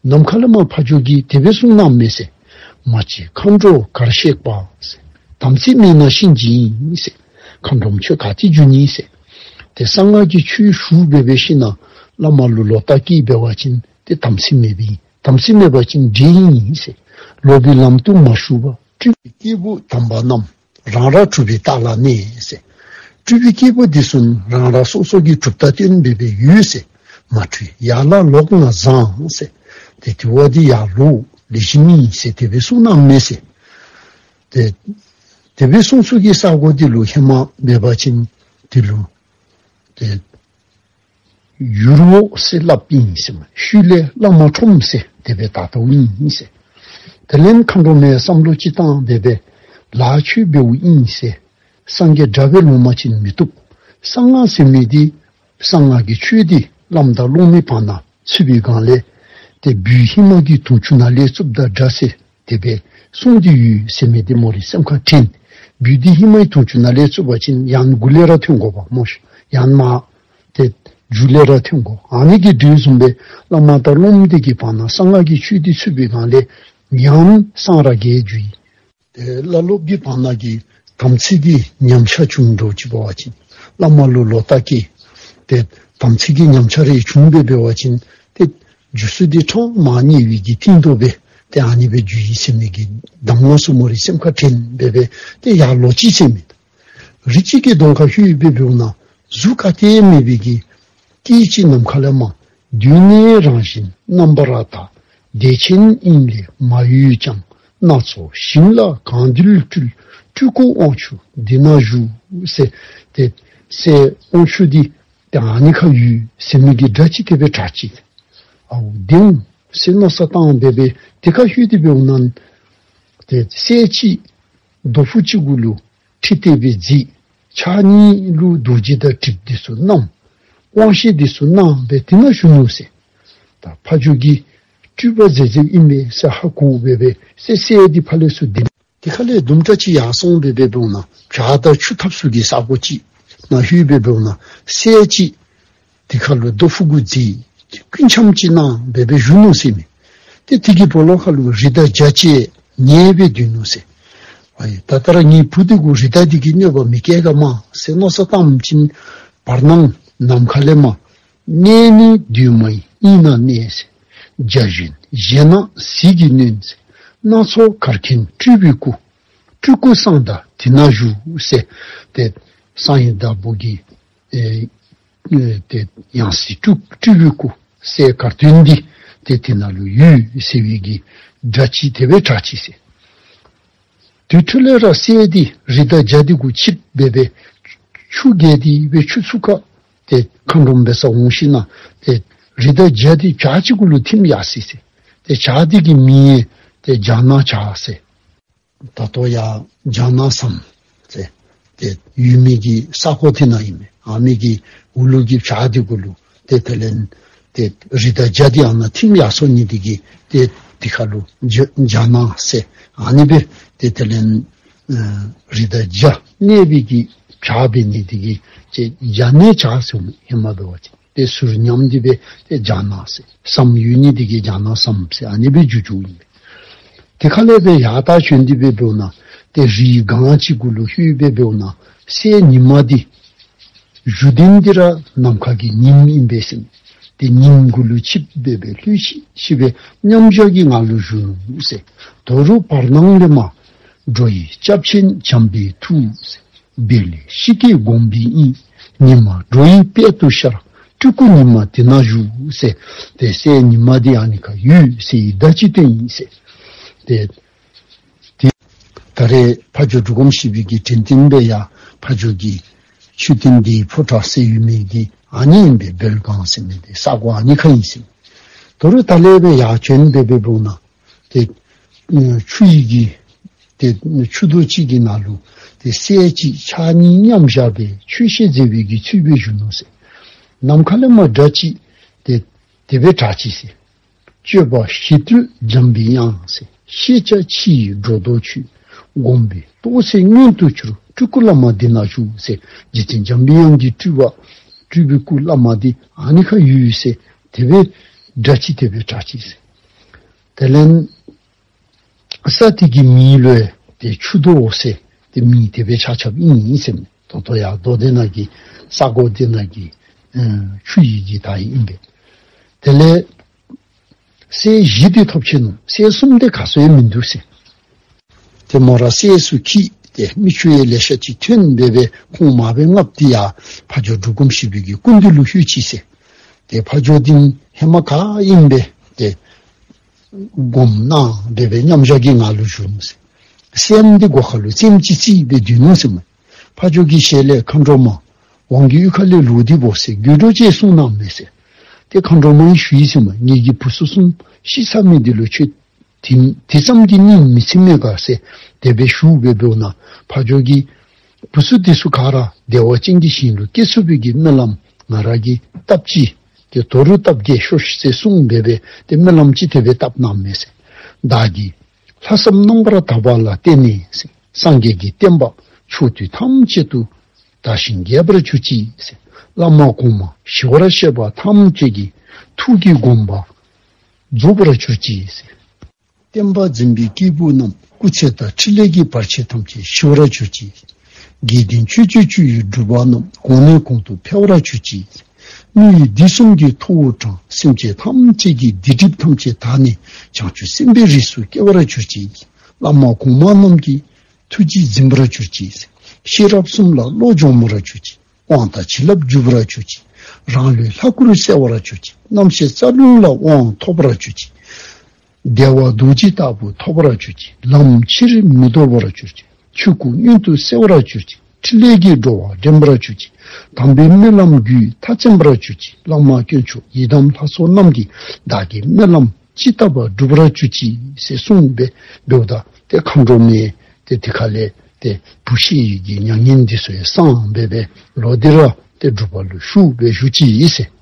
ནམ་མཁའ་ལས་མར་ཕ་ཇོ་གིས་དེ་སྦེ་གསུངས་གནངམ་མས་ཟེར། མ་གཅིག་མཁའ་འགྲོ་གར་གཤེགས་པ་ཟེར། དམ་ཚིག་མེད་ན་གཤིན་རྗེ་ཡིན་ཟེར། མཁའ་འགྲོམ་ཁྱོད་ག་ཏེ་འགྱོ་ནི་ཟེར། ཏེ་གསང་སྔགས་ཀྱི་ཆོས་ཞུ་སྦེ་སྦེ་ཞིནམ་ལས་བླ་མ་ལུ་ལོག་ལྟ་སྐྱེས་འབད་བ་ཅིན་ཏེ་དམ་ཚིག་མེད་པའི་དམ་ཚིག་མེད་པ་ཅིན་འདྲེ་ཨིན་ཟེར། ལོག་པའི་ལམ་དུ་མ་ཞུགས་པར་སྤྲུལ་པའི་སྐྱེས་བུ་དམ་པ་རྣམས། རང་རང་གྲུབ་པའི་རྟགས་ལ་གནས་ཟེར། སྤྲུལ་པའི་སྐྱེས་བུ་འདི་ཚུ་རང་རང་སོ་སོ་གི་གྲུབ་རྟགས་སྟོན་སྦེ་སྦེ་ཡོད་ཟེར། མ་འཁྲུལ་ཡར་ལ་ལོག་ན་བཟང་ཟེར། ཏེ་དེ་བ་འདི་ཡར་ལོག་ལེགས་ཤོམ་ཨིན་ཟེར་དེ་སྦེ་གསུངས་གནངམ་མས་ཟེར། ཏེ་དེ་སྦེ་གསུངས་ས་གི་ས་གོ་འདི་ལུ་ཧེ་མ་འབད་བ་ཅིན་དེ་ལུ་ཏེ་ཡུར་འོག་ཟེར་སླབ་ཨིན་ཟེར་མས། ཤུལ་ལས་བླ་མ་ཁྲོམ་ཟེར་དེ་སྦེ་ད་ལྟོ་ཨིན་ཟེར། དེ་ལས་མཁའ་འགྲོ་མས་བསམ་བློ་ཅིག་བཏང་སྦེ་སྦེ་ལཱ་ཁྱོད་འབདཝ་ཨིན་ཟེར། སངས་རྒྱས་དགྲ་སྦེ་ལོང་པ་ཅིན་མི་བཏུབ། གསང་སྔགས་ཟེར་མི་འདི་གསང་སྔགས་ཀྱི་ཆོས་འདི་བླམ་དང་སློབ་མའི་བར་ན་ཚུད་པའི་སྒང་ལས་ཏེ་སྦུལ་ཧི་མ་གི་དུང་ཆུ་ནང་ལས་བཙུགསཔ་ད་དྲག་ཟེར་དེ་སྦེ་གསུངས་ཏེ་ཡོད་ཟེར་མི་འདི་མོ་རའི་སེམས་ཁར་དྲན། སྦུལ་འདི་ཧི་མའི་དུང་ཆུ་ནང་ལས་བཙུགས་པ་ཅིན་ཡང་མགུ་ལས་ར་ཐོན་དགོ་པས་སྨོ་ཤ། ཡང་མར་ཏེ་མཇུག་ལས་ར་ཐོན་དགོ། ཨ་ནི་གི་དོན་བཟུམ་སྦེ་བླ་མ་དང་སློབ་མ་འདི་གི་བར་ན་གསང་སྔགས་ཀྱི་ཆོས་འདི་ཚུད་པའི་སྒང་ལས་ཡང་གསང་ར་རྒྱས་འགྱོ་ཡི། ཏེ་བླ་སློབ་ཀྱི་བར་ན་གི་དམ་ཚིག་གི་ཉམས་ཆག་བྱུང་འགྱོ་ཅི་འབད་བ་ཅིན་བླ་མ་ལུ་ལོག་ལྟ་སྐྱེས། ཏེ་དམ་ཚིག་གི་ཉམས་ཆག་རེ་བྱུང་སྦེ་འབད་བ་ཅིན་ཏེ་རྒྱུ་ཚུ་འདི་ཕྲང་མ་ཉེ་བའི་གི་གཏིང་རྡོ་སྦེ་ཏེ་ཨ་ནི་སྦེ་འགྱོ་ཡི་ཟེར་མི་གི་གདམས་ངག་ཚུ་མོ་རའི་སེམས་ཁར་དྲན་སྦེ་སྦེ་ཏེ་ཡར་ལོག་ཅི་ཟེར་མི་རི་ཅིག་གི་གདོང་ཁར་ལྷོད་སྦེ་འབདཝ་ད་གཟུགས་ག་ཏེ་མེད་པའི་གི་སྐད་ཅིག་ནམ་མཁའ་ལས་མར། གདོད་ནས་རང་བཞིན་རྣམ་པར་དག། བདེ་ཆེན་དབྱིངས་ལས་མ་གཡོས་ཀྱང་། སྣ་ཚོགས་ཞིང་ལ་གང་འདུལ་སྤྲུལ། སྤྲུལ་སྐུ་དབང་ཕྱུག་འདི་ན་བཞུགས་ཟེར། ཏེ་སྲས་དབང་ཕྱུག་འདི་ཏེ་ཨ་ནི་ཁར་ཡོད་ཟེར་མི་གི་སྒྲ་ཅིག་དེ་སྦེ་གྲགས་ཅི། ཨའུ་བདེན་ཟེར་མནོ་བསམ་བཏང་སྦེ་སྦེ་དེ་ཁར་ལྷོད་དེ་འབདཝ་ད་ཏེ་སྲས་ཅིག་རྡོ་ཕུག་ཅིག་གུ་ལུ་ཁྲི་སྟེགས་སྦེ་མཛད། ཕྱག་གཉིས་ལུ་རྡོ་རྗེ་དང་དྲིལབུ་འདི་ཚུ་བསྣམས། དབང་ཤེད་འདི་ཚུ་གནང་སྦེ་དེ་ནང་བཞུགས་ནུག་ཟེར། ད་ཕ་ཇོ་གིས་སྤྲུལ་པ་མཛད་མཛདཔ་ཨིན་མས་ཟེར་ཧ་གོ་སྦེ་སྦེ་སྲས་སྲས་འདི་ཕར་ལས་ཚུར་འདི་དེ་ཁ་ལས་དུམ་གྲ་ཅིག་ཡར་སོང་སྦེ་སྦེ་འབདཝ་ད་བྱག་དང་ཆུ་ཐབས་ཚུ་གི་ས་གོ་ཅིག་ནང་ལྷོད་སྦེ་འབདཝ་ད་སྲས་ཅིག་དེ་ཁར་ལུ་རྡོ་ཕུག་གུ་མཛད། སྐུ་འཆམ་ཅིག་གནང་སྦེ་སྦེ་བཞུགས་ནུག་ཟེར་མས། ཏེ་དེ་གི་སྦོ་ལོགས་ཁ་ལུ་རི་དྭགས་བརྒྱ་བཅས་ཉལ་སྦེ་སྡོད་ནུག་ཟེར། ཨའི་ད་ལྟོ་ར་ངེའི་བུ་འདི་གུ་རི་དྭགས་འདི་གིས་གནོད་པ་མི་བཀལ་ག་མས་ཟེར་མནོ་བསམ་བཏང་བ་ཅིན་བར་སྣང་ནམ་མཁའ་ལས་མར། གནས་ནི་སྡོད་མ་ཡིན་དབུས་ན་གནས་ཟེར། བརྒྱ་བཞིན་གཞན་སྣང་ཟིལ་གྱིས་གནོན་ཟེར། སྣ་ཚོགས་གར་མཁན་སྤྲུལ་པའི་སྐུ། སྤྲུལ་སྐུ་གསང་བདག་དེ་ན་བཞུགས་ཟེར། ཏེ་གསང་བའི་བདག་པོ་གི་ཨེ་ཨེ་ཏེ་ཡང་སྲིད་སྤྲུལ་སྤྲུལ་པའི་སྐུ་གསལ་གར་སྟོན་འདི་ཏེ་དེ་ན་ལུ་ཡོད་ཟེར་བའི་གི་སྒྲ་ཅིག་དེ་སྦེ་གྲགས་ཅི་ཟེར། དེ་འཕྲོ་ལས་ར་སྲས་འདི་རི་དྭགས་བརྒྱ་འདི་གུ་ཆིབས་སྦེ་སྦེ་ཆུ་བརྒལ་ཏེ་སྦེ་ཆུ་ཚུར་ཁ་ཏེ་མཁའ་འགྲོམ་འབད་སར་འོང་ཞིནམ་ལས་ཏེ་རི་དྭགས་བརྒྱ་འདི་བྱག་ཅིག་གུ་ལུ་ཐིམ་ཡར་སོ་ཡི་ཟེར། ཏེ་བྱག་འདི་གི་མིང་ཡང་ཏེ་བྱ་ནག་བྱག་ཟེར། ད་ལྟོ་ཡང་བྱ་ནག་ཟམ་ཟེར་ཏེ་ཡོད་མི་གི་ས་གོ་དེ་ནང་ཨིན་མས། ཨ་ནི་གི་འོག་ལུ་གི་བྱག་འདི་གུ་ལུ་ཏེ་དེ་ལས་ཏེ་རི་དྭགས་བརྒྱ་འདི་ཨ་ནཱ་ཐིམ་ཡར་སོ་ནི་འདི་གིས་ཏེ་དེ་ཁ་ལུ་བྱ་བྱ་ནག་ཟེར་ཨ་ནི་སྦེ་ཏེ་དེ་ལས་ཨ་རི་དྭགས་བརྒྱ་གནས་པའི་གི་བྱག་འབད་ནི་འདི་གིས་ཏེ་བྱ་ནག་བྱག་ཟེར་ཧེ་མ་འབད་བ་ཅིན། ཏེ་ཟུར་མཉམ་འདི་སྦེ་ཏེ་བྱ་ནག་ཟེར། ཟམ་ཡོད་ནི་འདི་གིས་བྱ་ནག་ཟམ་ཟེར་ཨ་ནི་སྦེ་བརྗོད་བརྗོདཔ་ཨིན་པས། དེ་ཁ་ལས་སྦེ་ཡར་ད་བྱོན་ཏེ་སྦེ་འབདཝ་ད་ཏེ་རིའི་སྒང་ཅིག་གུ་ལུ་ལྷོད་སྦེ་འབདཝ་ད་སྲས་ཉི་མ་འདི་བཞུགས་གདན་འདི་ར་ནམ་མཁའ་གི་ཉིམ་ཨིན་པས་ཟེར། ཏེ་ཉིམ་གུ་ལུ་ཆིབས་སྦེ་སྦེ་ལྷོད་ཤིག་ཤིག་སྦེ་མཉམ་བཞག་གི་ངང་ལུ་བཞུགས་ནུག་ཟེར། དོ་རུང་བར་སྣང་ལས་མར་འགྲོ་བའི་སྐྱབས་ཆེན་བྱམས་པའི་ཐུགས་ཟེར། བཻ་ལེགས་ཤཱཀྱའི་དགོངས་པའི་དབྱིངས། ཉི་མ་འགྲོ་བའི་དཔལ་དུ་ཤར། སྤྲུལ་སྐུ་ཉི་མ་དེ་ན་བཞུགས་ཟེར། ཏེ་སྲས་ཉི་མ་འདི་ཨ་ནི་ཁར་ཡོད་ཟེར་བའི་བརྡ་ཅིག་སྟོན་ཡི་ཟེར། ཏེ་ཏེ་ད་རེས་ཕ་ཇོ་འབྲུག་སྒོམ་ཞིག་པོའི་གི་དྲན་རྟེན་སྦེ་ཡང་ཕ་ཇོ་གི་མཆོད་རྟེན་འདི་ཕོ་བྲང་ཟེར་ཡོད་མི་འདི་ཨ་ནི་ཨིན་པས། བོད་སྒང་ཟེར་མི་འདི་ས་གོ་ཨ་ནི་ཁར་ཨིན་ཟེར། དོ་རུང་ད་ལས་སྦེ་ཡར་བྱོན་སྦེ་སྦེ་འབདཝ་ད་ཏེ་ཆུ་ཡི་གི་ཏེ་ཆུ་རྡོ་ཅིག་གི་ནང་ལུ་ཏེ་སྲས་ཅིག་ཕྱག་གཉིས་མཉམ་བཞག་སྦེ་ཆོས་བཤད་མཛད་པའི་གི་ཚུལ་སྦེ་བཞུགས་ནུག་ཟེར། ནམ་མཁའ་ལས་མར་སྒྲ་ཅིག་ཏེ་དེ་སྦེ་གྲགས་ཅི་ཟེར། སྤྱོད་པ་ཞི་དུལ་འཇམ་པའི་དབྱངས་ཟེར། ཤེས་བྱ་ཕྱི་ཡི་སྒྲོ་འདོགས་ཆོད། སྒོམ་པའི་རྟོགས་སད་མངོན་དུ་གྱུར། སྤྲུལ་སྐུ་བླ་མ་འདི་ན་བཞུགས་ཟེར། རྗེ་བཙུན་འཇམ་པའི་དབྱངས་ཀྱི་སྤྲུལ་པ་སྤྲུལ་པའི་སྐུ་བླ་མ་འདི་ཨ་ནི་ཁར་ཡོད་ཟེར། དེ་སྦེ་སྒྲ་ཅིག་དེ་སྦེ་གྲགས་ཅི་ཟེར། དེ་ལས་ས་དེ་གི་མིང་ལུ་ཏེ་ཆུ་རྡོ་ཟེར་ཏེ་མིང་དེ་སྦེ་ཆགས་ཆགསཔ་ཨིན་ཟེར་མས། ད་ལྟོ་ཡར་རྡོ་དེ་ནང་གི་ས་གོ་དེ་ནང་གི་ཨ་ཆུ་ཡི་གི་ད་ཨིན་པས། དེ་ལས་སྲས་བཞི་འདི་ཐོབ་ཅི་ནུག། སྲས་གསུམ་འདི་ག་སུ་ཡང་མིན་འདུག་ཟེར། ཏེ་མོ་ར་སྲས་སུ་འཁྱིད་དེ་མིག་ཆུ་ཡང་ལེ་ཤ་ཅིག་ཐོན་སྦེ་སྦེ་ཁོང་མར་སྦེ་མངགས་ཏེ་ཡར་ཕ་ཇོ་འབྲུག་སྒོམ་ཞིག་པོའི་གི་སྐུ་མདུན་ལུ་ལྷོད་ཅི་ཟེར། ཏེ་ཕ་ཇོ་འདི་ཧེ་མ་ག་ཨིན་པས་ཏེ་སྒོམ་གནང་སྦེ་སྦེ་མཉམ་བཞག་གི་ངང་ལུ་བཞུགས་ནུག་ཟེར། སྲསམོ་འདི་སྒོ་ཁ་ལུ་རྩེདམོ་ཅིག་རྩེ་སྦེ་སྡོད་ནུག་ཟེར་མས། ཕ་ཇོ་གི་ཞལ་ལས་མཁའ་འགྲོ་མ་དབང་གི་གཡུས་ཁ་ལས་ལོག་སྟེ་འབོ་ཟེར་དགོད་བྲོ་ཅིག་གསུངས་གནངམ་མས་ཟེར། ཏེ་མཁའ་འགྲོ་མ་ཡང་ཞུ་ཡི་ཟེར་མས། ངེ་གི་བུ་ཚུ་གསུམ་ཤི་ཚར་མི་འདི་ལུ་ཁྱོད་དེ་དེ་ཙམ་གྱིས་སྙིང་མི་ཚིམ་མས་ག་ཟེར་དེ་སྦེ་ཞུ་སྦེ་འབདཝ་ད་ཕ་ཇོ་གིས་བུ་ཚུ་འདི་ཚུ་ག་ར་བདེ་བ་ཅན་གྱི་ཞིང་ལུ་སྐྱེ་ཚུགས་པའི་གི་སྨོན་ལམ་ང་ར་གིས་བཏབ་ཅི། ཏེ་དོ་རུང་བཏབ་གེ་ཤོག་ཟེར་གསུངས་སྦེ་སྦེ་ཏེ་སྨོན་ལམ་ཅིག་དེ་སྦེ་བཏབ་གནངམ་མས་ཟེར། བདག་གིས་ལྷག་བསམ་རྣམ་པར་དག་པ་ལ་བརྟེན་ནས་ཟེར། སངས་རྒྱས་ཀྱི་བསྟན་པ་ཕྱོགས་དུས་ཐམས་ཅད་དུ་དར་ཞིང་རྒྱས་པར་གྱུར་ཅིག་ཟེར། བླ་མ་གོང་མ་ཞི་བར་གཤེགས་པ་ཐམས་ཅད་ཀྱི་ཐུགས་ཀྱི་དགོངས་པ་རྫོགས་པར་གྱུར་ཅིག་ཟེར། བསྟན་པ་འཛིན་པའི་སྐྱེས་བུ་རྣམས། སྐུ་ཚེ་དང་ཕྲིན་ལས་ཀྱི་བར་ཆད་ཐམས་ཅད་ཞི་བར་གྱུར་ཅིག། དགེ་འདུན་ཆོས་སྤྱོད་བཅུ་ཡི་སྒྲུབ་པ་རྣམས། གོང་ནས་གོང་དུ་འཕེལ་བར་གྱུར་ཅིག། མི་ཡི་སྡིག་གསུམ་གྱི་ཐོ་བོ་དྲངས། སེམས་ཅན་ཐམས་ཅད་ཀྱི་སྡིག་སྒྲིབ་ཐམས་ཅད་དག་ནས་བྱང་ཆུབ་སེམས་དཔའི་རིགས་སུ་སྐྱེ་བར་གྱུར་ཅིག། བླ་མ་གོང་མ་རྣམས་ཀྱི་ཐུགས་རྗེས་འཛིན་པར་གྱུར་ཅིག། ཤེས་རབ་གསུམ་ལ་བློ་འབྱོངས་པར་གྱུར་ཅིག། དབང་དང་བྱིན་རླབས་འཇུག་པར་གྱུར་ཅིག། རང་ལུས་ལྷ་སྐུར་གསལ་བར་གྱུར་ཅིག། རྣམ་ཤེས་རྩ་རླུང་ལ་དབང་ཐོབ་པར་གྱུར་ཅིག། བདེ་བ་རྡོ་རྗེ་ལྟ་བུ་ཐོབ་པར་གྱུར་ཅིག། ལམ་ཕྱིར་མི་ལྡོག་པར་གྱུར་ཅིག། ཆོས་སྐུ་མངོན་དུ་གསལ་བར་གྱུར་ཅིག། ཕྲིན་ལས་ཀྱི་འགྲོ་བ་འདྲེན་པར་གྱུར་ཅིག། དམ་པའི་སྨོན་ལམ་རྒྱུད་མཐའ་བཙན་པར་གྱུར་ཅིག། བླ་མ་དཀོན་མཆོག་ཡི་དམ་ལྷ་ཚོགས་རྣམས་ཀྱིས་བདག་གི་སྨོན་ལམ་ཇི་ལྟ་བར་འགྲུབ་པར་གྱུར་ཅིག་ཟེར་གསུངས་སྦེ་འབདཝ་ད་ཏེ་མཁའ་འགྲོ་མས་ཏེ་དེ་ཁ་ལས་ཏེ་བུ་ཤི་ཡི་གི་མྱ་ངན་འདི་ཚུ་ཡང་སངས་སྦེ་སྦེ་ལོག་སྟེ་ར་ཏེ་སྒྲུབ་པ་ལུ་ཞུགས་སྦེ་བཞུགས་ཅི་ཨིན་ཟེར།